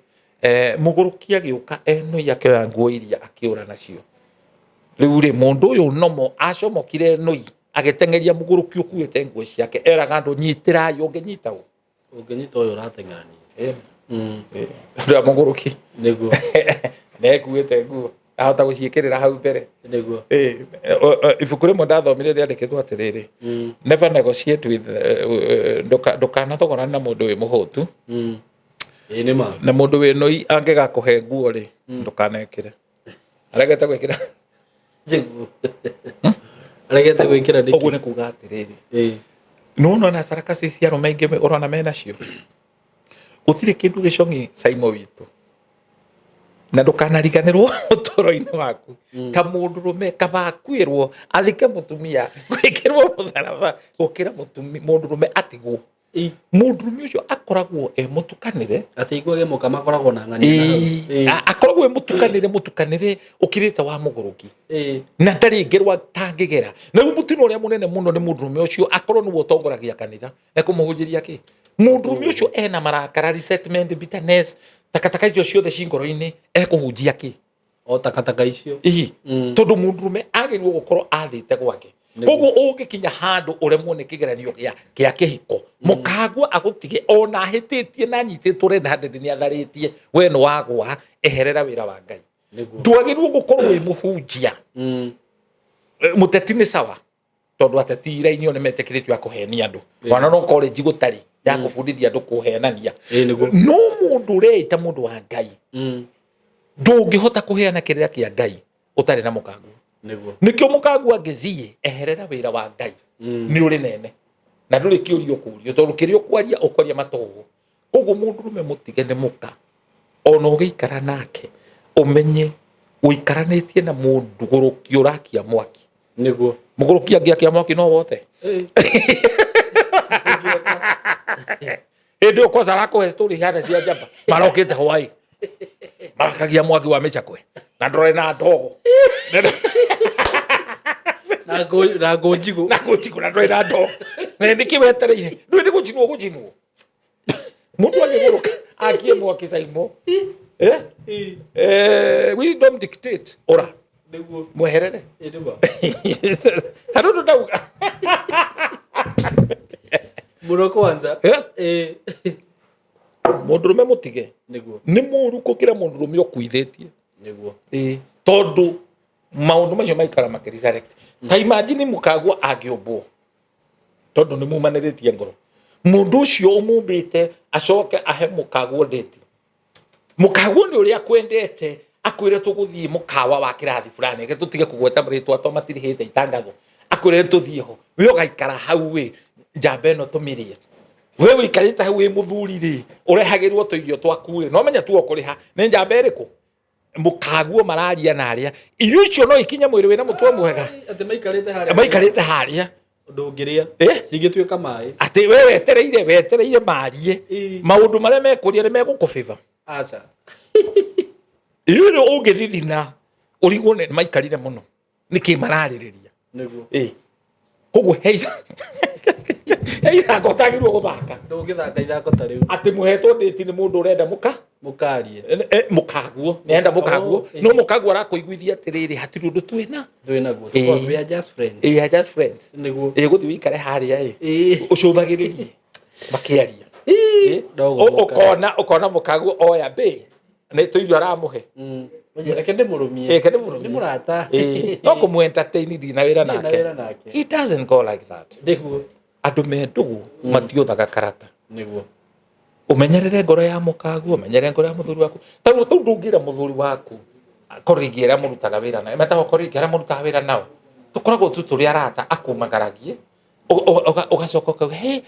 Mũgũrũki agĩũka enũi akĩoya nguo iria akĩũra nacio. Rĩu rĩ, mũndũ ũyũ nomo acomokire enũi agĩteng'eria mũgũrũki ũkuĩte nguo ciake, eraga andũ nyitĩrai, ũngĩnyita ũ? Ũngĩnyita ũyũ ũrateng'erania. Andũ a mũgũrũki. Nekuĩte nguo ahota gũciĩkĩrĩra hau mbere. Ibuku rĩmwe ndathomire rĩandĩkĩtwo atĩrĩrĩ, never negotiate with, ndũkanathogorane na mũndũ wĩ mũhũtu. Ĩ, nĩ ma. Na mũndũ wĩ noi angĩgakũhe nguo rĩ, ndũkanekĩre. Aregete gwĩkĩra. Aregete gwĩkĩra nĩkĩ? Ũguo nĩ kuga atĩrĩrĩ. No nona sarakasi cia arũme aingĩ ũrona menacio. Gũtirĩ kĩndũ gĩcong'i Saimo witũ. Na ndũkanariganĩrwo ũtũũro-inĩ waku. Ta mũndũrũme kaba akuĩrwo athike mũtumia gwĩkĩrwo mũtharaba gũkĩra mũndũrũme atigwo. Mũndũrũme ũcio akoragwo e mũtukanĩre. Atĩ iguage mũka makoragwo na ng'ania na hau. Akoragwo e mũtukanĩre, mũtukanĩre ũkĩrĩte wa mũgũrũki. Na ndarĩ ngerwa tangĩgera. Na rĩu mũtino ũrĩa mũnene mũno nĩ mũndũrũme ũcio akorwo nĩwe ũtongoragia kanitha. Ekũmũhunjĩria kĩ? Mũndũrũme ũcio ena marakara, resentment, bitterness, takataka icio ciothe ci ngoro-inĩ, ekũhunjia kĩ? O takataka icio. Tondũ mũndũrũme agĩrĩirwo gũkorwo athĩte gwake. Koguo ũngĩkinya handũ ũremwo nĩ kĩgeranio kĩa kĩhiko, mũkagua agũtige ona ahĩtĩtie na anyitĩtwo red handed nĩ atharĩtie, we nĩ wagwa, eherera wĩra wa Ngai. Ndwagĩrĩirwo gũkorwo wĩ mũhunjia. Mũteti nĩ sawa, tondũ ateti irainio nĩ metĩkĩrĩtio a kũhenia andũ. Ona no college gũtarĩ ya kũbundithia andũ kũhenania. No mũndũ ũreĩta mũndũ wa Ngai, ndũngĩhota kũheana kĩrĩra kĩa Ngai ũtarĩ na mũkanguo. Nĩkĩo mũkanguo angĩthiĩ eherera wĩra wa Ngai, nĩ ũrĩ nene na ndũrĩ kĩũria ũkũrio, tondũ kĩrĩa ũkwaria ũkwaria matũgũ. Koguo mũndũrũme mũtige nĩ mũka, ona ũgĩikara nake ũmenye ũikaranĩtie na mũndũ gũrũki ũrakia mwaki. Mũgũrũki angĩakia mwaki no wote. Hĩndĩ ĩyo kwanza arakũhe story hana cia njamba marokĩte hwaĩ marakagia mwaki wa mĩcakwe na ndore na ndogo na ngũ njigũ. Na ngũ njigũ na ndore na ndogo. Na nĩkĩ wetereire? Ndũĩ nĩ gũcinwo gũcinwo. Mũndũ agĩgũrũka akie mwaki Saimo. Wisdom dictate ora. Mweherere. Harĩ ũndũ ndauga. Mũno kwanza. Mũndũrũme mũtige. Nĩ mũũru gũkĩra mũndũrũme ũkuithĩtie. Tondũ maũndũ macio maikara makĩ resurrect. Ta imagine mũkagua angĩũmbwo. Tondũ nĩ mumanĩrĩtie ngoro. Mũndũ ũcio ũmũmbĩte acoke ahe mũkaguo date. Mũkaguo nĩ ũrĩa akwendete akwĩre tũgũthiĩ mũkawa wa kĩrathi fulani, reke tũtige kũgweta marĩtwa to matirĩhĩte itangatho. Akwĩre tũthiĩ ho. We ũgaikara hau ĩ, njamba ĩno tũmĩrĩe. We ũikarĩte hau wĩ mũthuri rĩ, ũrehagĩrwo tũirio twaku rĩ, no menya tu ũkũrĩha. Nĩ njamba ĩrĩkũ? Mũkaguo mararia na arĩa. Irio icio no ikinye mwĩrĩ wĩna mũtwe mwega. Atĩ maikarĩte harĩa. Maikarĩte harĩa. Ndũngĩrĩa. Cingĩtuĩka maĩ. Atĩ we wetereire marie. Maũndũ marĩa mekũria nĩ megũkũbĩba. Aca. Irio ũngĩthithina Ũrigwo nĩ maikarire mũno nĩkĩ mararĩrĩria. Nĩguo. Ĩ koguo he he ithako ũtagĩrĩirwo gũthaka. Ndũngĩthaka ithako ta rĩu. Atĩ mũhetwo ndĩti nĩ mũndũ ũrenda mũka Mũkarie. Mũkaguo nĩenda mũkaguo. Oh, no mũkaguo arakũiguithia atĩrĩrĩ, hatirĩ ũndũ twĩna. Ndũĩ naguo. Ĩĩ. We are just friends. Ĩ, are just friends. Nĩguo. Ĩ, gũthiĩ wĩikare harĩa ĩ Ĩĩ. ũcũthagĩrĩrie makĩaria. Ĩ, No gũthũka. Ũkona mũkaguo oya mbĩ nĩ tũirio aramũhe. Reke ndĩmũrũmie. Ĩ, reke ndĩmũrũmie. Nĩ mũrata. Ĩ, no kũmũ entertain ndirĩ na wĩra Ndirĩ na nake. wĩra nake. It doesn't go like that. Nĩguo. Andũ me ndũgũ matiũthaga karata. Nĩguo. Ũmenyerere ngoro ya mũkaguo, ũmenyerere ngoro ya mũthuri waku. Tarĩu tau ndũngĩra mũthuri waku korigi arĩa mũrutaga wĩra nao, metagwo korigi arĩa mũrutaga wĩra nao, tũkoragwo tu tũrĩ arata, akumagaragie ũgacoka ũkauga he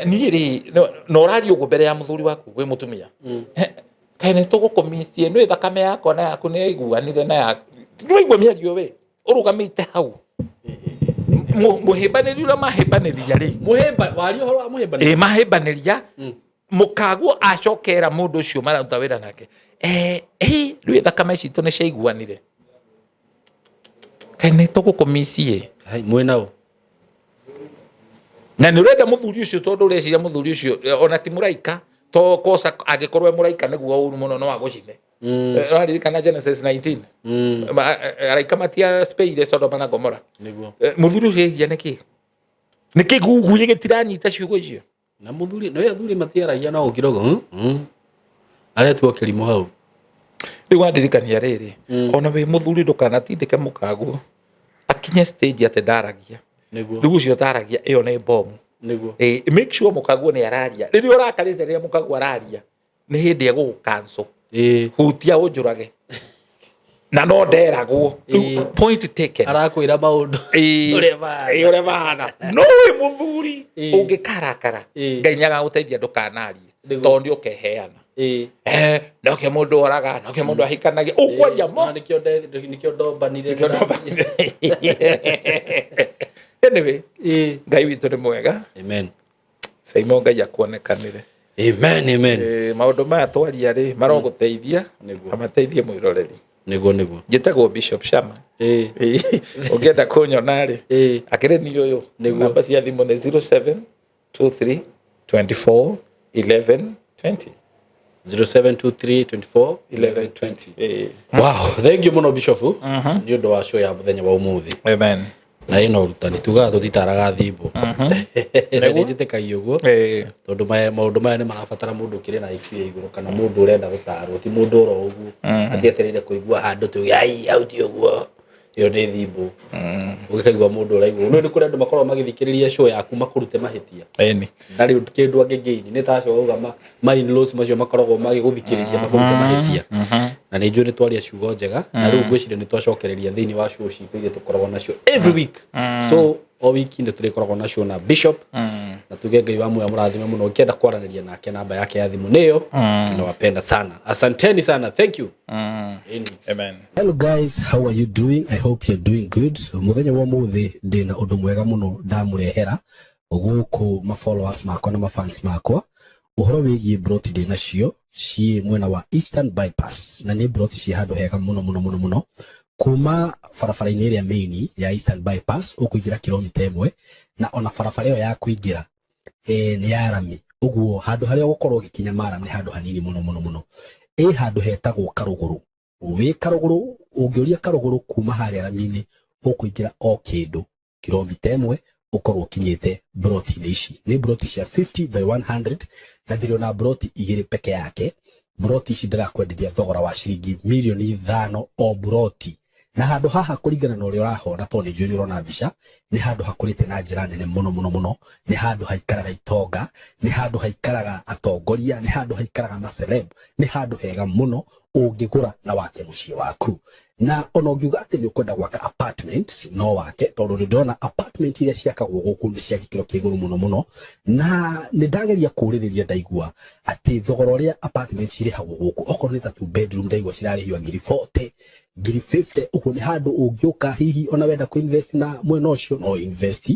niĩ rĩ na ũraria ũguo mbere ya mũthuri waku wĩ mũtumia. He, kaĩ nĩ tũgũkũmicie nĩ thakame yakwa na yaku nĩ yaiguanire na yaku nĩwaigua mĩario we ũrũgamĩte hau. Mũhĩmbanĩri ũrĩa mahĩmbanĩria rĩ. Mũhĩmba, waria ũhoro wa mũhĩmbanĩri. Ĩ, mahĩmbanĩria mũkaguo acokera mũndũ ũcio mararuta wĩra nake, rĩu thakame citũ nĩ ciaiguanire, kaĩ nĩ tũgũkũmicie. Hai, mwĩ nao. Na nĩ ũrenda mũthuri ũcio tondũ ũreciria mũthuri ũcio ona ti mũraika, to kosa angĩkorwo e mũraika nĩguo ũru mũno no agũcine. Ũraririkana Genesis 19? Araika matia spaire Sodoma na Gomora. Nĩguo. Mũthuri ũcio ehia nĩkĩ nĩkĩ guguĩ gĩtiranyita ciugo icio. Na mũthuri, no athuri matiaragia no ũkirogo. Aretuo kĩrimũ hau. Rĩu wandirikania rĩrĩ, ona wĩ mũthuri ndũkanatindĩke mũkaguo akinye stage atĩ ndaragia. Nĩguo. Rĩu ũcio ũtaragia ĩyo nĩ bomu. Nĩguo. Make sure mũkaguo nĩ araria. Rĩrĩa ũrakarĩte, rĩrĩa mũkaguo araria nĩ hĩndĩ egũgũ cancel. Ĩĩ. Hutia ũnjũrage na no nderagwo. Rĩu Ĩĩ. point taken. Arakwĩra maũndũ. Ĩĩ. Ũrĩa mahana. Ĩĩ, ũrĩa mahana. No wĩ mũthuri Ĩĩ. ũngĩkarakara, Ĩĩ. Ngai nĩagagũteithia ndũkanarie Nĩguo. tondũ nĩ ũkeheana. Ĩĩ. Nokĩo mũndũ oraga, nokĩo mũndũ ahikanagia ũkwaria mo. Na nĩkĩo ndombanire. Nĩkĩo ndombanire. Anyway, Ĩĩ. Ngai witũ nĩ mwega. Amen. Saimo, Ngai akuonekanĩre. Amen, amen. Maũndũ maya twaria rĩ marogũteithia Nĩguo. na mateithie mwĩroreri. Nĩguo, nĩguo. Njĩtagwo Bishop Shama. Ĩĩ. Ũngĩenda kũnyona rĩ, Ĩĩ. akĩrĩ niĩ ũyũ. Nĩguo. Namba cia thimũ nĩ 07 23 24 11 20. 0723 24 11 20. Ĩĩ. Wow, thank you mũno Bishop nĩ ũndũ wa show ya mũthenya wa ũmũthĩ. Amen. Na ĩno ũrutani tugaga tũtitaraga thimbo. Na nĩ njĩtĩkagia ũguo. Ĩĩ. Tondũ maũndũ maya nĩ marabatara mũndũ ũkĩrĩ na IQ ya igũrũ kana mũndũ ũrenda gũtarwo, ti mũndũ oro ũguo atĩ etereire kũigua handũ tuge ai hau ti ũguo, ĩyo nĩ thimbo. Ũgĩkaigua mũndũ ũraigua no nĩ kũrĩ andũ makoragwo magĩthikĩrĩria show yaku makũrute mahĩtia. Ĩni. Ndarĩ ũndũ kĩndũ angĩngĩini nĩ ta acio wauga ma in-laws macio makoragwo magĩgũthikĩrĩria makũrute mahĩtia. Na nĩ njũĩ nĩ twaria ciugo njega na rĩu ngwĩciria nĩ twacokereria thĩinĩ wa show citũ iria tũkoragwo nacio every week. So o wiki nĩ tũrĩkoragwo na show na Bishop na tuge Ngai wa muoyo mũrathime mũno. Ũngĩenda kwaranĩria nake namba yake ya thimũ nĩyo. Tunawapenda sana, asanteni sana, thank you. Ĩni. Amen. Hello guys, how are you doing? I hope you're doing good. Muthenya wa muthi ndina undu mwega muno ndamurehera guku ma followers makwa na ma fans makwa uhoro wigie broti ndi nacio ciĩ mwena wa Eastern Bypass, na nĩ broti ciĩ handũ hega muno muno muno muno kuma barabara-inĩ ĩrĩa main ya Eastern Bypass ũkũingĩra kilomita 1, na ona barabara ĩyo ya kũingĩra nĩ ya rami, ũguo handũ harĩa ũgũkorwo ũgĩkinya maram nĩ handũ hanini muno muno muno. Ĩ handũ hetagwo Karũgũrũ. Wĩ Karũgũrũ, ũngĩũria Karũgũrũ kuma harĩa rami-inĩ ũkũingĩra o kĩndũ kilomita 1 ũkorwo ũkinyĩte broti-inĩ ici. Nĩ broti cia 50 by 100 na ndĩrĩ ona broti 2 peke yake. Broti ici ndĩrakwenderia thogora wa ciringi mirioni 5 o broti. Na handũ haha kũringana na ũrĩa ũrahona, tondũ nĩ njũĩ nĩ ũrona mbica, nĩ handũ hakũrĩte na njĩra nene mũno mũno mũno. Nĩ handũ haikaraga itonga, nĩ handũ haikaraga atongoria, nĩ handũ haikaraga maceleb, nĩ handũ hega mũno ũngĩgũra na wake mũciĩ waku. Na ona ũngiuga atĩ nĩ ũkwenda gwaka apartment no wake, tondũ nĩ ndĩrona apartment iria ciakagwo gũkũ nĩ cia gĩkĩro kĩa igũrũ mũno mũno. Na nĩ ndageria kũũrĩrĩria ndaigua atĩ thogora ũrĩa apartment cirĩhagwo gũkũ, okorwo nĩ ta 2 bedroom ndaigua cirarĩhio ngiri 40, ngiri 50. Ũguo nĩ handũ ũngĩũka hihi ona wenda kũ invest na mwena ũcio no invest.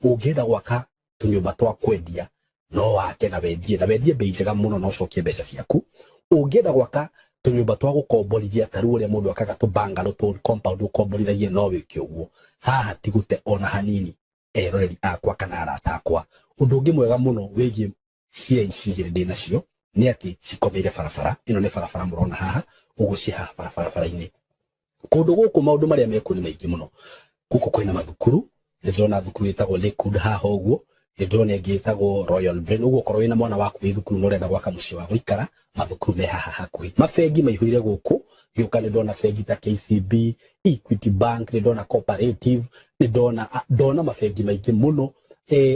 Ũngĩenda gwaka tũnyũmba twa kwendia no wake na wendie, na wendie bei njega mũno na ũcokie mbeca ciaku. Ũngĩenda gwaka Tũnyũmba twa gũkomborithia, ta rĩu ũrĩa mũndũ akaga tũ bungalow, tũ compound ũkomborithagia, no wĩke ũguo. Haha ti gũte ona hanini, eroreri akwa kana arata akwa. Ũndũ ũngĩ mwega mũno wĩgiĩ cia ici igĩrĩ ndĩ nacio nĩ atĩ cikomeire barabara. Ĩno nĩ barabara mũrona haha ũguo, ciĩ haha barabara-inĩ. Kũndũ gũkũ maũndũ marĩa mekuo nĩ maingĩ mũno. Gũkũ kwĩna mathukuru. Nĩ ndĩrona thukuru ĩtagwo Lakewood haha ũguo, nĩ ndĩrona ĩngĩ ĩtagwo Royal Brain. Ũguo okorwo wĩna mwana waku wĩ thukuru na ũrenda gwaka mũciĩ wa gũikara, mathukuru me haha hakuhĩ. Mabengi maihũire gũkũ. Ngĩũka nĩ ndona bengi ta KCB, Equity Bank, nĩ ndona Cooperative, nĩ ndona ndona mabengi maingĩ mũno.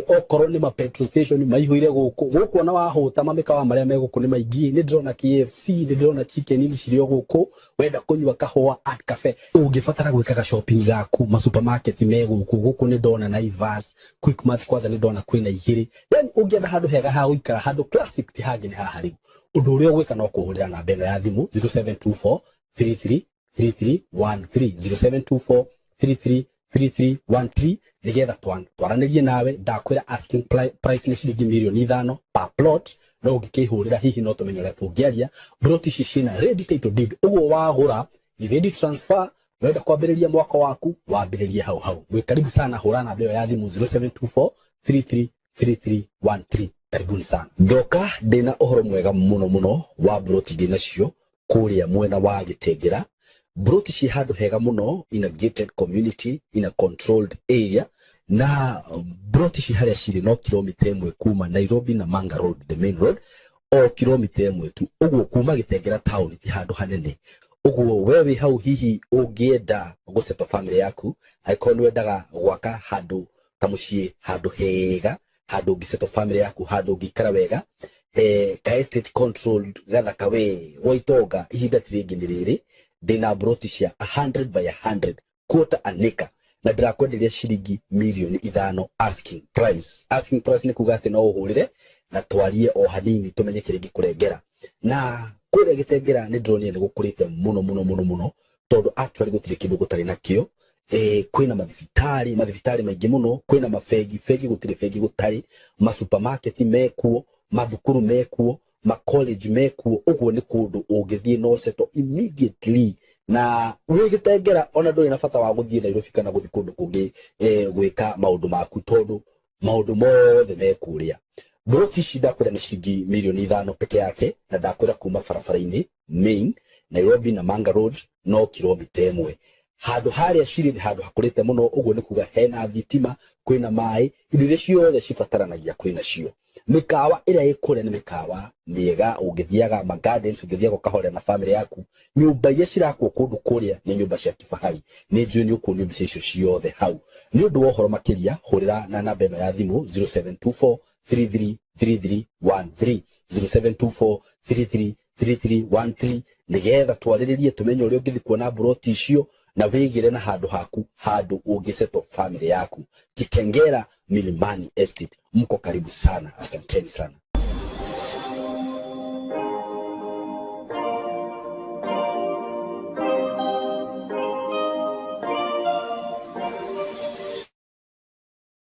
Okorwo nĩ ma petrol station maihũire gũkũ. Gũkũ ona wahũta, mamĩkawa marĩa me gũkũ nĩ maingĩ. Nĩ ndĩrona KFC, nĩ ndĩrona Chicken Inn cirĩ o gũkũ. Wenda kũnyua kahũa, Art Cafe. Ũngĩbatara gwĩkaga shopping gaku, ma supermarket me gũkũ. Gũkũ nĩ ndona Naivas, Quickmart, kwanza nĩ ndona kwĩna igĩrĩ. Yani ũngĩenda handũ hega ha gũikara, handũ classic, ti hangĩ nĩ haha. Rĩu ũndũ ũrĩa ũgwĩka no kũhũrĩra namba ĩno ya thimũ, 0724 33 3313, 0724 33 3313, nigetha twaranĩrie nawe. Ndakwĩra asking price nĩ ciringi 5 mirioni per plot, no ũngĩkĩhũrĩra hihi no tũmenye ũrĩa tũngĩaria. Plot ici ciĩna ready title deed, ũguo wagũra ni ready transfer. Wenda kwambĩrĩria mwaka waku, wambĩrĩrie hau hau. Mwĩ karibu sana. Hũra namba ĩyo ya thimũ, 0724 33 3313. Karibuni sana. Ndoka ndĩna ũhoro mwega mũno mũno wa broti ndĩ nacio kũrĩa mwena wa Gĩtengera. Broti ciĩ handũ hega mũno, in a gated community, in a controlled area. Na broti ci harĩa cirĩ no 1 kilomita kuma Nairobi na Manga Road, the main road, o 1 kilomita tu. Ũguo kuma Gĩtengera town ti handũ hanene. Ũguo we wĩ hau, hihi ũngĩenda gũsettle family yaku, angĩkorwo nĩ wendaga gwaka handũ kamũciĩ, handũ hega, handũ ũngĩsettle family yaku, handũ ũngĩikara wega, ka estate controlled gathaka we gwa itonga, ihinda ti rĩngĩ nĩ rĩrĩ. Ndĩna broti cia 100 by 100, quarter an acre, na ndĩrakwenderia ciringi 5 mirioni asking price. Asking price nĩ kuga atĩ no ũhũrĩre na twarie o hanini, tũmenye kĩrĩa ingĩkũrengera. Na kũrĩa Gĩtengera nĩ ndĩronire nĩ gũkũrĩte mũno mũno mũno mũno, tondũ actually gũtirĩ kĩndũ gũtarĩ nakĩo. Kwĩna mathibitarĩ, mathibitarĩ maingĩ mũno, kwĩna mabengi, bengi gũtirĩ bengi gũtarĩ, masupermarket mekuo, mathukuru mekuo, macollege mekuo. Ũguo nĩ kũndũ ũngĩthiĩ no settle immediately. Na wĩ Gĩtengera ona ndũrĩ na bata wa gũthiĩ Nairobi kana gũthiĩ kũndũ kũngĩ gwĩka maũndũ maku, tondũ maũndũ mothe me kũrĩa. Broti ici ndakwĩra nĩ ciringi 5 mirioni peke yake, na ndakwĩra kuma barabara-inĩ main Nairobi na Manga Road no 1 kilomita. Handũ harĩa cirĩ nĩ handũ hakũrĩte mũno. Ũguo nĩ kuga hena thitima, kwĩna maĩ, indo iria ciothe cibataranagia kwĩna cio. Mĩkawa ĩrĩa ĩ kũrĩa nĩ mĩkawa mĩega, ũngĩthiaga ma gardens, ũngĩthiaga ũkahorera na family yaku. Nyũmba iria cirakwo kũndũ kũrĩa nĩ nyũmba cia kifahari. Nĩ njũĩ nĩ ũkuonio mbica icio ciothe hau. Nĩ ũndũ wa ũhoro makĩria, hũrĩra na namba ĩno ya thimũ, 0724 333313, 0724 333313, nigetha twarĩrĩrie, tũmenye ũrĩa ũngĩthiĩ kuona mburoti icio na wĩgĩre na handũ haku, handũ ũngĩsettle family yaku. Kitengera Milimani Estate, mko karibu sana. Asanteni sana.